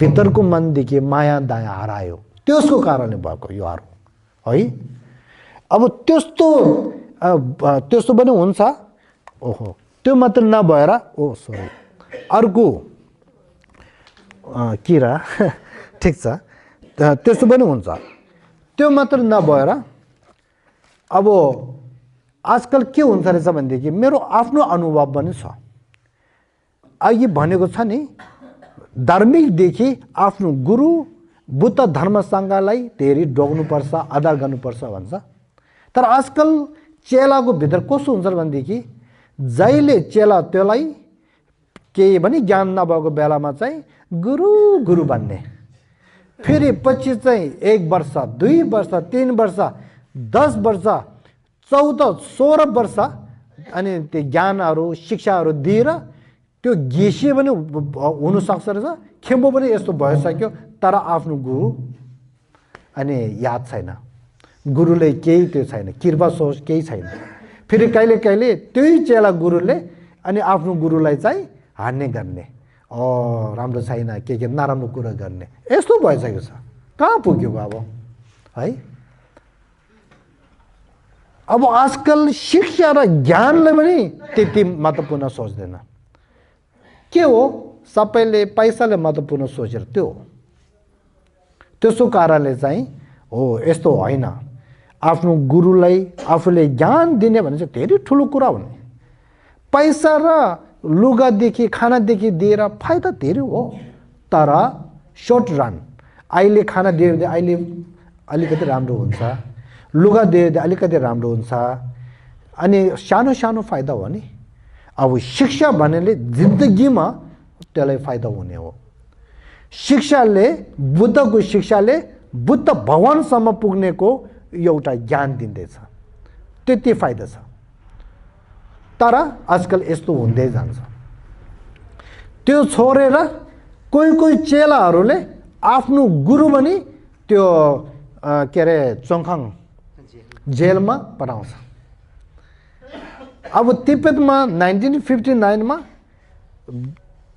भित्रको मनदेखि माया दया हरायो त्यसको कारणले भएको योहरू है अब त्यस्तो पनि हुन्छ ओहो त्यो मात्र नभएर सरी अर्को किरा ठिक छ त्यस्तो पनि हुन्छ त्यो मात्र नभएर अब आजकल के हुन्छ रहेछ भनेदेखि मेरो आफ्नो अनुभव पनि छ अघि भनेको छ नि धार्मिकदेखि आफ्नो गुरु बुद्ध धर्मसँगलाई धेरै डोग्नुपर्छ आदर गर्नुपर्छ भन्छ तर आजकल चेलाको भित्र कस्तो हुन्छ भनेदेखि जहिले चेला त्यसलाई केही पनि ज्ञान नभएको बेलामा चाहिँ गुरु गुरु भन्ने फेरि पछि चाहिँ 1 वर्ष 2 वर्ष 3 वर्ष 10 वर्ष 14 16 वर्ष अनि त्यो ज्ञानहरू शिक्षाहरू दिएर त्यो घिसे पनि हुनसक्छ रहेछ खेम्बो पनि यस्तो भइसक्यो तर आफ्नो गुरु अनि याद छैन गुरुले केही त्यो छैन कृपा सोच केही छैन फेरि कहिले कहिले त्यही चेला गुरुले अनि आफ्नो गुरुलाई चाहिँ हान्ने गर्ने राम्रो छैन के नराम्रो कुरा गर्ने यस्तो भइसकेको छ कहाँ पुग्यो अब है अब आजकल शिक्षा र ज्ञानले पनि त्यति महत्त्वपूर्ण सोच्दैन के हो सबैले पैसाले महत्त्वपूर्ण सोचेर त्यो त्यसो कारणले चाहिँ हो यस्तो होइन आफ्नो गुरुलाई आफूले ज्ञान दिने भने चाहिँ धेरै ठुलो कुरा हो नि पैसा र लुगादेखि खानादेखि दिएर फाइदा धेरै हो तर सर्ट रन अहिले खाना दियो भने अहिले अलिकति राम्रो हुन्छ लुगा दियो भने अलिकति राम्रो हुन्छ अनि सानो सानो फाइदा हो नि अब शिक्षा भन्नेले जिन्दगीमा त्यसलाई फाइदा हुने हो शिक्षाले बुद्धको शिक्षाले बुद्ध भगवानसम्म पुग्नेको एउटा ज्ञान दिँदैछ त्यति फाइदा छ तर आजकल यस्तो हुँदै जान्छ त्यो छोडेर कोही कोही चेलाहरूले आफ्नो गुरु पनि त्यो के अरे चोङखाङ जेलमा पठाउँछ अब तिब्बतमा 1959 मा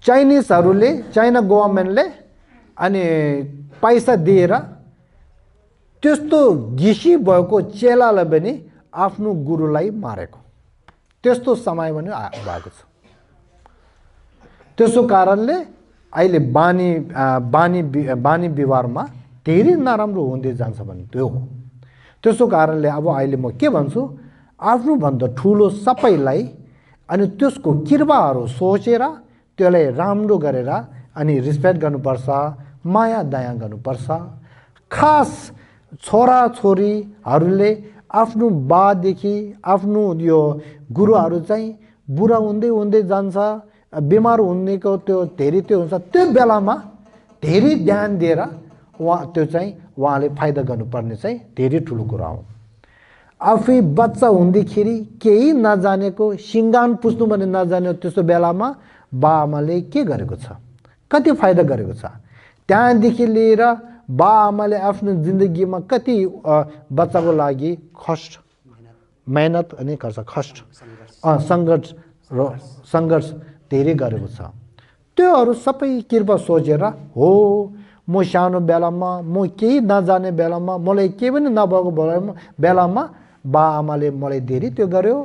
चाइनिजहरूले चाइना गभर्मेन्टले अनि पैसा दिएर त्यस्तो घिसी भएको चेलालाई पनि आफ्नो गुरुलाई मारेको त्यस्तो समय पनि भएको छ त्यसो कारणले अहिले बानी व्यवहारमा धेरै नराम्रो हुँदै जान्छ भने त्यो हो त्यसो कारणले अब अहिले म के भन्छु आफ्नोभन्दा ठुलो सबैलाई अनि त्यसको कृपाहरू सोचेर त्यसलाई राम्रो गरेर अनि रिस्पेक्ट गर्नुपर्छ माया दया गर्नुपर्छ खास छोरा छोरीहरूले आफ्नो बादेखि आफ्नो यो गुरुहरू चाहिँ बुढा हुँदै हुँदै जान्छ बिमार हुनेको त्यो धेरै त्यो हुन्छ त्यो बेलामा धेरै ध्यान दिएर त्यो चाहिँ उहाँले फाइदा गर्नुपर्ने चाहिँ धेरै ठुलो कुरा हो आफै बच्चा हुँदाखेरि केही नजानेको सिङ्गान पुस्नु पनि नजानेको त्यस्तो बेलामा बाआमाले के गरेको छ कति फाइदा गरेको छ त्यहाँदेखि लिएर बाआमाले आफ्नो जिन्दगीमा कति बच्चाको लागि कष्ट मेहनत अनि कष्ट सङ्घर्ष धेरै गरेको छ। त्योहरू सबै कृपा सोचेर हो म सानो बेलामा म केही नजाने बेलामा मलाई केही पनि नभएको बेलामा बाआमाले मलाई धेरै त्यो गर्यो।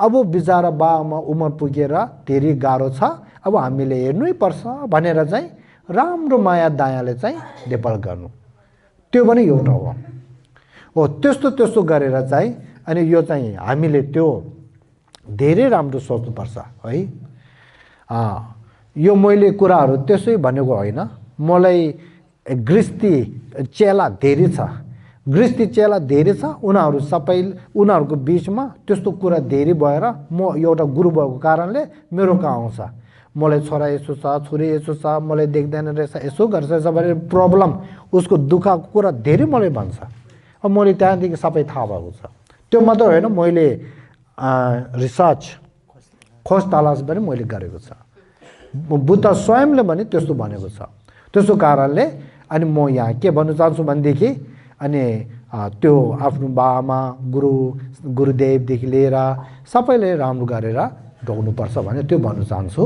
अब बिचरा बाआमा उमेर पुगेर धेरै गाह्रो छ, अब हामीले हेर्नै पर्छ भनेर चाहिँ राम्रो माया दयाले चाहिँ देखभाल गर्नु, त्यो पनि एउटा हो। त्यस्तो गरेर चाहिँ अनि यो चाहिँ हामीले त्यो धेरै राम्रो सोच्नुपर्छ है। यो मैले कुराहरू त्यसै भनेको होइन, मलाई गृहस्थी चेला धेरै छ, उनीहरूको बिचमा त्यस्तो कुरा धेरै भएर म एउटा गुरु भएको कारणले मेरो कहाँ आउँछ, मलाई छोरा यसो छ, छोरी यसो छ, मलाई देख्दैन रहेछ, यसो गर्छ भने प्रब्लम, उसको दुःखको कुरा धेरै मलाई भन्छ। अब मैले त्यहाँदेखि सबै थाहा भएको छ। त्यो मात्र होइन, मैले रिसर्च खोज तलास पनि मैले गरेको छ। बुद्ध स्वयंले पनि त्यस्तो भनेको छ। त्यसो कारणले अनि म यहाँ के भन्न चाहन्छु भनेदेखि अनि त्यो आफ्नो बाआमा गुरुदेवदेखि लिएर सबैले राम्रो गरेर ढोग्नुपर्छ भने त्यो भन्न चाहन्छु।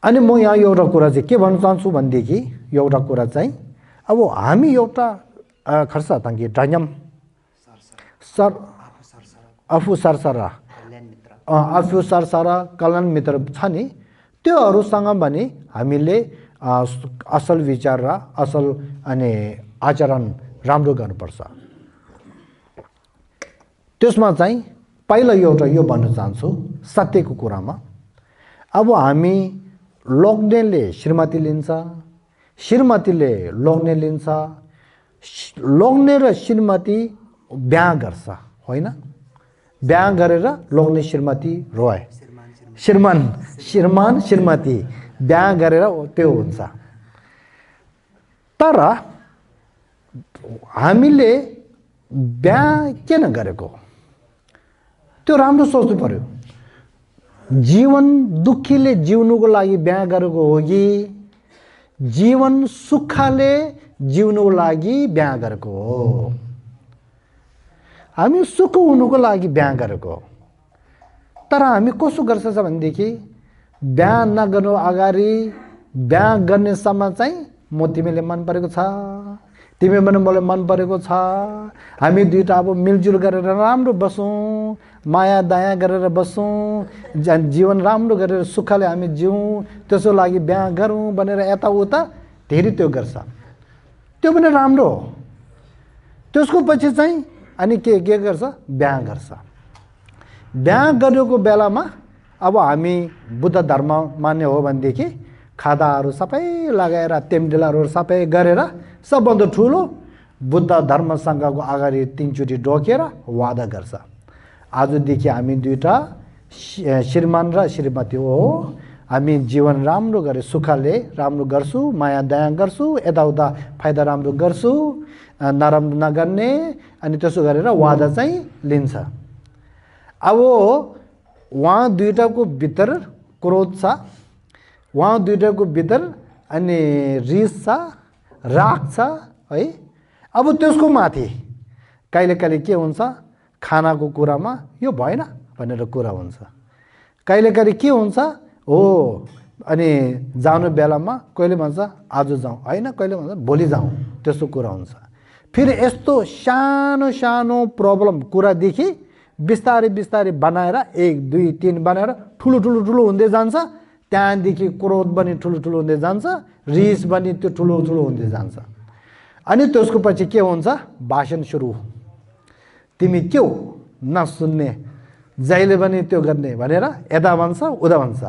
अनि म यहाँ एउटा कुरा चाहिँ के भन्न चाहन्छु भनेदेखि एउटा कुरा चाहिँ अब हामी एउटा खर्च ताकि डन्यम सर आफू सरसरा कल्याण मित्र छ नि, त्योहरूसँग पनि हामीले असल विचार र असल अनि आचरण राम्रो गर्नुपर्छ। त्यसमा चाहिँ पहिला एउटा यो भन्न चाहन्छु सत्यको कुरामा, अब हामी लोग्नेले श्रीमती लिन्छ, श्रीमतीले लोग्ने लिन्छ, लोग्ने र श्रीमती बिहा गर्छ होइन, बिहा गरेर लोग्ने श्रीमती रोए, श्रीमान श्रीमती बिहा गरेर त्यो हुन्छ। तर हामीले बिहा किन गरेको त्यो राम्रो सोच्नु पर्यो। जीवन दुःखीले जिउनुको लागि बिहा गरेको हो कि जीवन सुखले जिउनुको लागि बिहा गरेको हो? हामी सुख हुनुको लागि बिहा गरेको हो। तर हामी कसो गर्छ भनेदेखि बिहा नगर्नु अगाडि बिहा गर्नेसम्म चाहिँ म तिमीले मन परेको छ, तिमी पनि मलाई मन परेको छ, हामी दुईटा अब मिलजुल गरेर राम्रो बसौँ, माया दया गरेर बसौँ, जीवन राम्रो गरेर सुखले हामी जिउँ, त्यसको लागि बिहा गरौँ भनेर यताउता धेरै त्यो गर्छ। त्यो पनि राम्रो हो। त्यसको पछि चाहिँ अनि के गर्छ, बिहा गर्छ। बिहा गरेको बेलामा अब हामी बुद्ध धर्म मान्ने हो भनेदेखि खादाहरू सबै लगाएर तेमडेलाहरू सबै गरेर सबभन्दा ठुलो बुद्ध धर्मसँगको अगाडि 3 चोटि ढोकेर वादा गर्छ, आजदेखि हामी दुईटा श्रीमान र श्रीमती हो, हामी जीवन राम्रो गरे सुखले राम्रो गर्छु, माया दया गर्छु, यताउता फाइदा राम्रो गर्छु, नराम्रो नगर्ने, अनि त्यसो गरेर वादा चाहिँ लिन्छ। अब उहाँ दुईटाको भित्र क्रोध छ, उहाँ दुईटाको भित्र अनि रिस छ, राग छ है। अब त्यसको माथि कहिले कहिले के हुन्छ, खानाको कुरामा यो भएन भनेर कुरा हुन्छ, कहिले कहिले के हुन्छ हो अनि जानु बेलामा कहिले भन्छ आज जाउँ होइन, कहिले भन्छ भोलि जाउँ, त्यस्तो कुरा हुन्छ। फेरि यस्तो सानो सानो प्रब्लम कुरादेखि बिस्तारै बिस्तारै बनाएर 1 2 3 बनाएर ठुलो हुँदै जान्छ, त्यहाँदेखि क्रोध पनि ठुलो हुँदै जान्छ, रिस पनि त्यो ठुलो हुँदै जान्छ। अनि त्यसको पछि के हुन्छ, भाषण सुरु, तिमी के हो नसुन्ने, जहिले पनि त्यो गर्ने भनेर यता भन्छ उता भन्छ।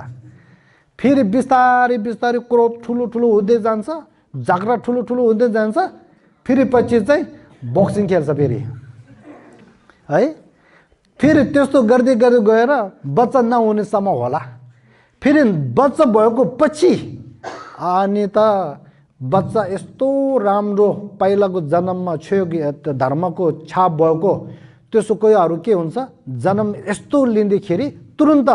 फेरि बिस्तारै बिस्तारै क्रोध ठुलो हुँदै जान्छ, झगडा ठुलो हुँदै जान्छ। फेरि पछि चाहिँ बक्सिङ खेल्छ फेरि है। फेरि त्यस्तो गर्दै गएर बच्चा नहुनेसम्म होला। फेरि बच्चा भएको पछि अनि त बच्चा यस्तो राम्रो पहिलाको जन्ममा धर्मको छाप भएको, त्यसो कोहीहरू के हुन्छ जन्म यस्तो लिँदाखेरि तुरुन्त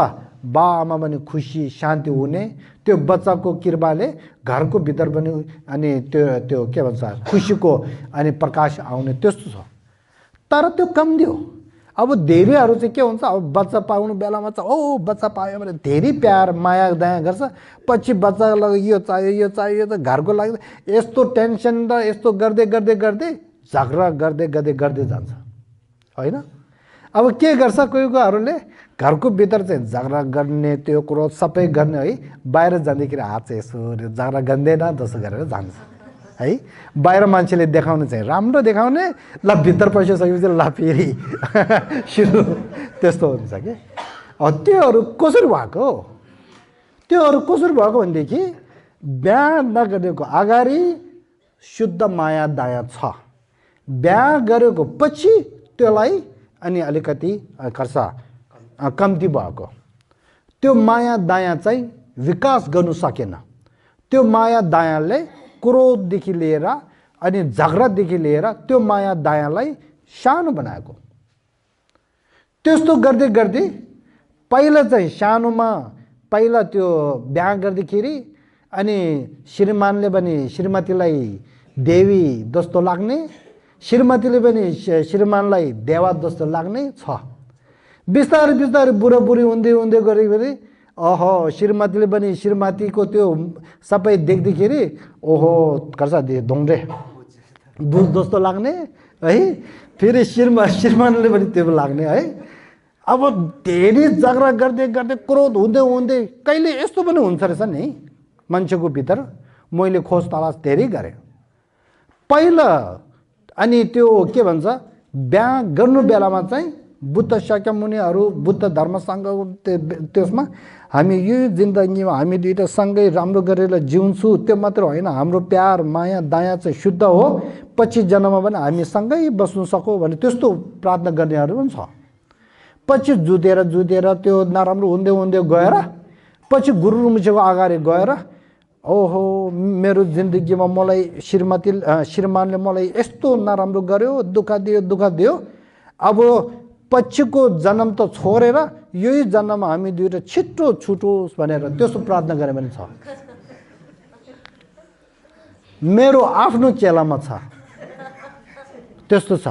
बा आमा पनि खुसी शान्ति हुने त्यो बच्चाको कृपाले घरको भित्र पनि अनि त्यो के भन्छ खुसीको अनि प्रकाश आउने त्यस्तो छ तर त्यो कम दियो अब धेरैहरू चाहिँ के हुन्छ अब बच्चा पाउनु बेलामा चाहिँ ओ बच्चा पायो भने धेरै प्यार माया दया गर्छ पछि बच्चालाई यो चाहियो त घरको लागि यस्तो टेन्सन र यस्तो गर्दै गर्दै गर्दै झगडा गर्दै जान्छ हैन अब के गर्छ कोहीकोहरूले घरको भित्र चाहिँ झगडा गर्ने त्यो कुरो सबै गर्ने है बाहिर जाँदाखेरि हात चाहिँ यसो झगडा गर्दैन जस्तो गरेर जान्छ है बाहिर मान्छेले देखाउने चाहिँ राम्रो देखाउने ल भित्र पसिसकेपछि ल फेरि सुरु त्यस्तो हुन्छ कि त्योहरू कसरी भएको भनेदेखि बिहा नगरेको अगाडि शुद्ध माया दया छ बिहा गरेको पछि त्यसलाई अनि अलिकति खर्च कम्ती भएको त्यो माया दया चाहिँ विकास गर्नु सकेन त्यो माया दयाले क्रोधदेखि लिएर अनि झगडादेखि लिएर त्यो माया दयालाई सानो बनाएको त्यस्तो गर्दै गर्दै पहिला चाहिँ सानोमा पहिला त्यो बिहा गर्दाखेरि अनि श्रीमानले पनि श्रीमतीलाई देवी जस्तो लाग्ने श्रीमतीले पनि श्रीमानलाई देवा जस्तो लाग्ने छ बिस्तारै बुढाबुढी हुँदै गरे ओहो श्रीमतीले पनि श्रीमतीको त्यो सबै देख्दाखेरि ओहो कर्छ दोङ्रे बुझ जस्तो लाग्ने है फेरि श्रीमानले पनि त्यो लाग्ने है अब धेरै झगडा गर्दै क्रोध हुँदै कहिले यस्तो पनि हुन्छ रहेछ नि मान्छेको भित्र मैले खोज तलास धेरै गरेँ पहिला अनि त्यो के भन्छ बिहा गर्नु बेलामा चाहिँ बुद्ध शाक्यमुनिहरू बुद्ध धर्मसँग त्यसमा हामी यो जिन्दगीमा हामी दुईटा सँगै राम्रो गरेर जिउँछु त्यो मात्र होइन हाम्रो प्यार माया दया चाहिँ शुद्ध हो पछि जन्ममा पनि हामी सँगै बस्नु सकौँ भने त्यस्तो प्रार्थना गर्नेहरू पनि छ पछि जुधेर त्यो नराम्रो हुँदै गएर पछि गुरुमुखको अगाडि गएर ओहो मेरो जिन्दगीमा मलाई श्रीमानले मलाई यस्तो नराम्रो गर्यो दुःख दियो अब पछिको जन्म त छोडेर यही जन्ममा हामी दुईटा छिटो छुटोस् भनेर त्यस्तो प्रार्थना गरे पनि छ मेरो आफ्नो चेलामा छ त्यस्तो छ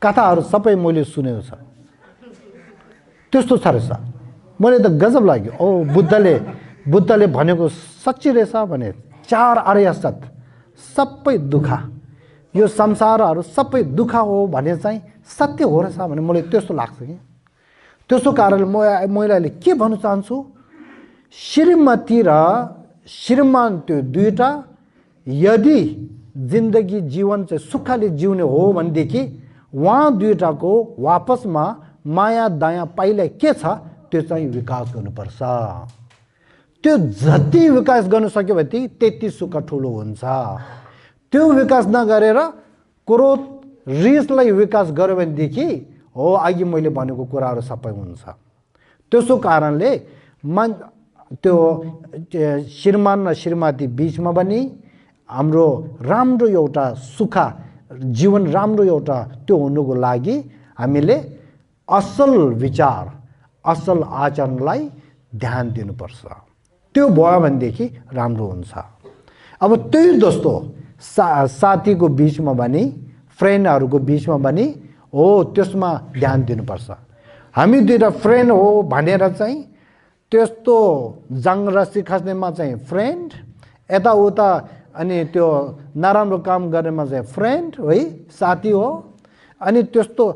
कथाहरू सबै मैले सुनेको छ त्यस्तो छ रहेछ मैले त गजब लाग्यो ओ बुद्धले भनेको सच्ची रहेछ भने 4 अरेसत सबै दुःख यो संसारहरू सबै दुःख हो भने चाहिँ सत्य हो रहेछ भने मलाई त्यस्तो लाग्छ कि त्यसो कारणले मैले अहिले के भन्न चाहन्छु श्रीमती र श्रीमान त्यो दुईटा यदि जिन्दगी जीवन चाहिँ सुखले जिउने हो भनेदेखि उहाँ दुईटाको वापसमा माया दया पहिला के छ त्यो चाहिँ विकास गर्नुपर्छ त्यो जति विकास गर्न सक्यो भने त्यति सुख ठुलो हुन्छ त्यो विकास नगरेर क्रोध रिसलाई विकास गर्यो भनेदेखि हो अघि मैले भनेको कुराहरू सबै हुन्छ त्यसो कारणले त्यो श्रीमान र श्रीमती बीचमा पनि हाम्रो राम्रो एउटा सुख जीवन राम्रो एउटा त्यो हुनुको लागि हामीले असल विचार असल आचरणलाई ध्यान दिनुपर्छ त्यो भयो भनेदेखि राम्रो हुन्छ अब त्यही जस्तो साथीको बीचमा पनि फ्रेन्डहरूको बीचमा पनि हो त्यसमा ध्यान दिनुपर्छ हामी दुईटा फ्रेन्ड हो भनेर चाहिँ त्यस्तो जङ रस्सी खस्नेमा चाहिँ फ्रेन्ड यताउता अनि त्यो नराम्रो काम गर्नेमा चाहिँ फ्रेन्ड है साथी हो अनि त्यस्तो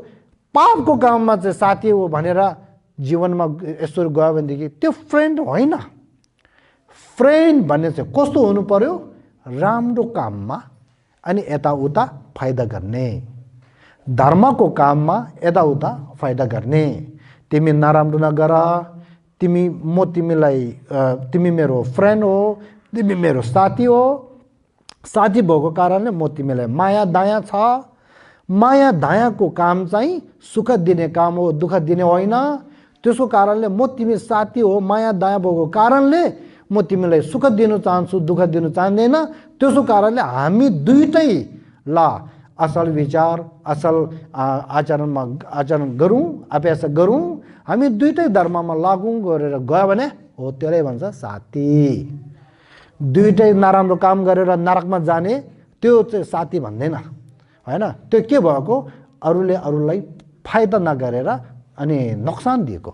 पापको काममा चाहिँ साथी हो भनेर जीवनमा यसरी गयो भनेदेखि त्यो फ्रेन्ड होइन फ्रेन्ड भन्ने चाहिँ कस्तो हुनु पर्यो राम्रो काममा अनि यताउता फाइदा गर्ने धर्मको काममा यताउता फाइदा गर्ने तिमी नराम्रो नगर तिमी मेरो फ्रेन्ड हो तिमी मेरो साथी हो साथी भएको कारणले म तिमीलाई माया दया छ माया दयाको काम चाहिँ सुख दिने काम हो दुःख दिने होइन त्यसको कारणले म तिमी साथी हो माया दया भएको कारणले म तिमीलाई सुख दिन चाहन्छु दुःख दिन चाहँदैन त्यसो कारणले हामी दुईटै ल असल विचार असल आचरण गरौँ अभ्यास गरौँ हामी दुईटै धर्ममा लागौँ गरेर गयो भने हो त्यसलाई भन्छ साथी दुईटै नराम्रो काम गरेर नरकमा जाने त्यो चाहिँ साथी भन्दैन हैन त्यो के भएको अरूले अरूलाई फाइदा नगरेर अनि नोक्सान दिएको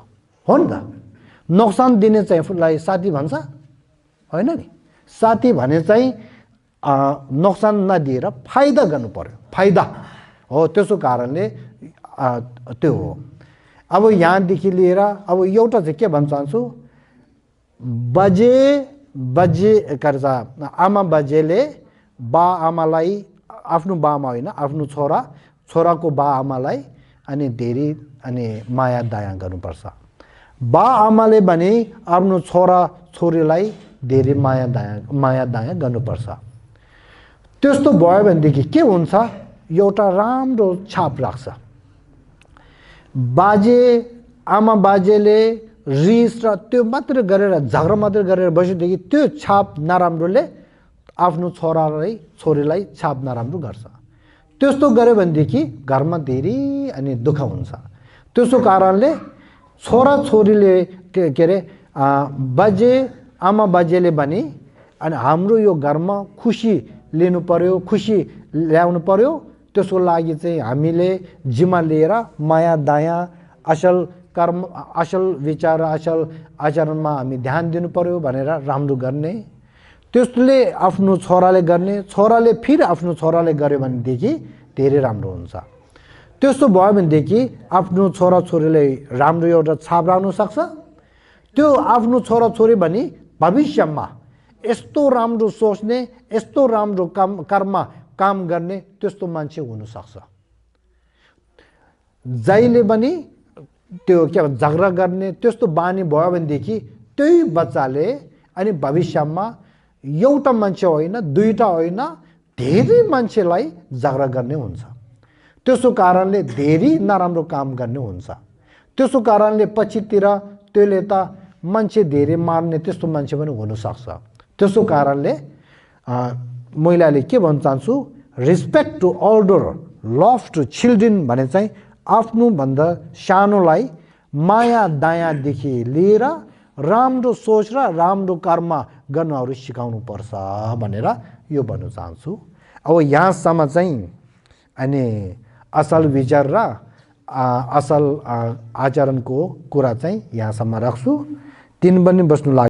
हो नि त नोक्सान दिने चाहिँलाई साथी भन्छ हैन नि साथी भने चाहिँ नोक्सान नदिएर फाइदा गर्नु पर्यो फाइदा हो त्यसो कारणले त्यो हो अब यहाँदेखि लिएर अब एउटा चाहिँ के भन्न चाहन्छु बजे कर्जा आमा बाजेले बा आमालाई आफ्नो बामा होइन आफ्नो छोराको बा आमालाई अनि धेरै अनि माया दया गर्नुपर्छ बा आमाले भने आफ्नो छोरा छोरीलाई धेरै माया दया गर्नुपर्छ त्यस्तो भयो भनेदेखि के हुन्छ एउटा राम्रो छाप राख्छ आमा बाजेले रिस र त्यो मात्र गरेर झगडा मात्र गरेर बसेदेखि त्यो छाप नराम्रोले आफ्नो छोरीलाई छाप नराम्रो गर्छ त्यस्तो गर्यो भनेदेखि घरमा धेरै अनि दुःख हुन्छ त्यसो कारणले छोरा छोरीले के अरे आमा बाजेले भने अनि हाम्रो यो घरमा खुसी लिनु पर्यो खुसी ल्याउनु पर्यो त्यसको लागि चाहिँ हामीले जिम्मा लिएर माया दया असल कर्म असल विचार असल आचरणमा हामी ध्यान दिनु पर्यो भनेर राम्रो गर्ने त्यसले आफ्नो छोराले गर्ने छोराले फेरि आफ्नो छोराले गर्यो भनेदेखि धेरै राम्रो हुन्छ त्यस्तो भयो भनेदेखि आफ्नो छोरा छोरीले राम्रो एउटा छाप राख्न सक्छ त्यो आफ्नो छोरा छोरी भने भविष्यमा यस्तो राम्रो सोच्ने यस्तो राम्रो काम गर्ने त्यस्तो मान्छे हुन सक्छ जहिले पनि त्यो के भन्छ झगडा गर्ने त्यस्तो बानी भयो भनेदेखि त्यही बच्चाले अनि भविष्यमा एउटा मान्छे होइन दुईटा होइन धेरै मान्छेलाई झगडा गर्ने हुन्छ त्यसो कारणले धेरै नराम्रो काम गर्ने हुन्छ त्यसो कारणले पछितिर त्यसले त मान्छे धेरै मार्ने त्यस्तो मान्छे पनि हुन सक्छ त्यसो कारणले मैले के भन्न चाहन्छु respect to elder love to children भने चाहिँ आफ्नो भन्दा सानोलाई माया दयादेखि लिएर राम्रो सोच र राम्रो कर्म गर्नहरू सिकाउनु पर्छ भनेर यो भन्न चाहन्छु अब यहाँसम्म चाहिँ अनि असल विचार र असल आचरणको कुरा चाहिँ यहाँसम्म राख्छु तीन पनि बस्नु लाग्यो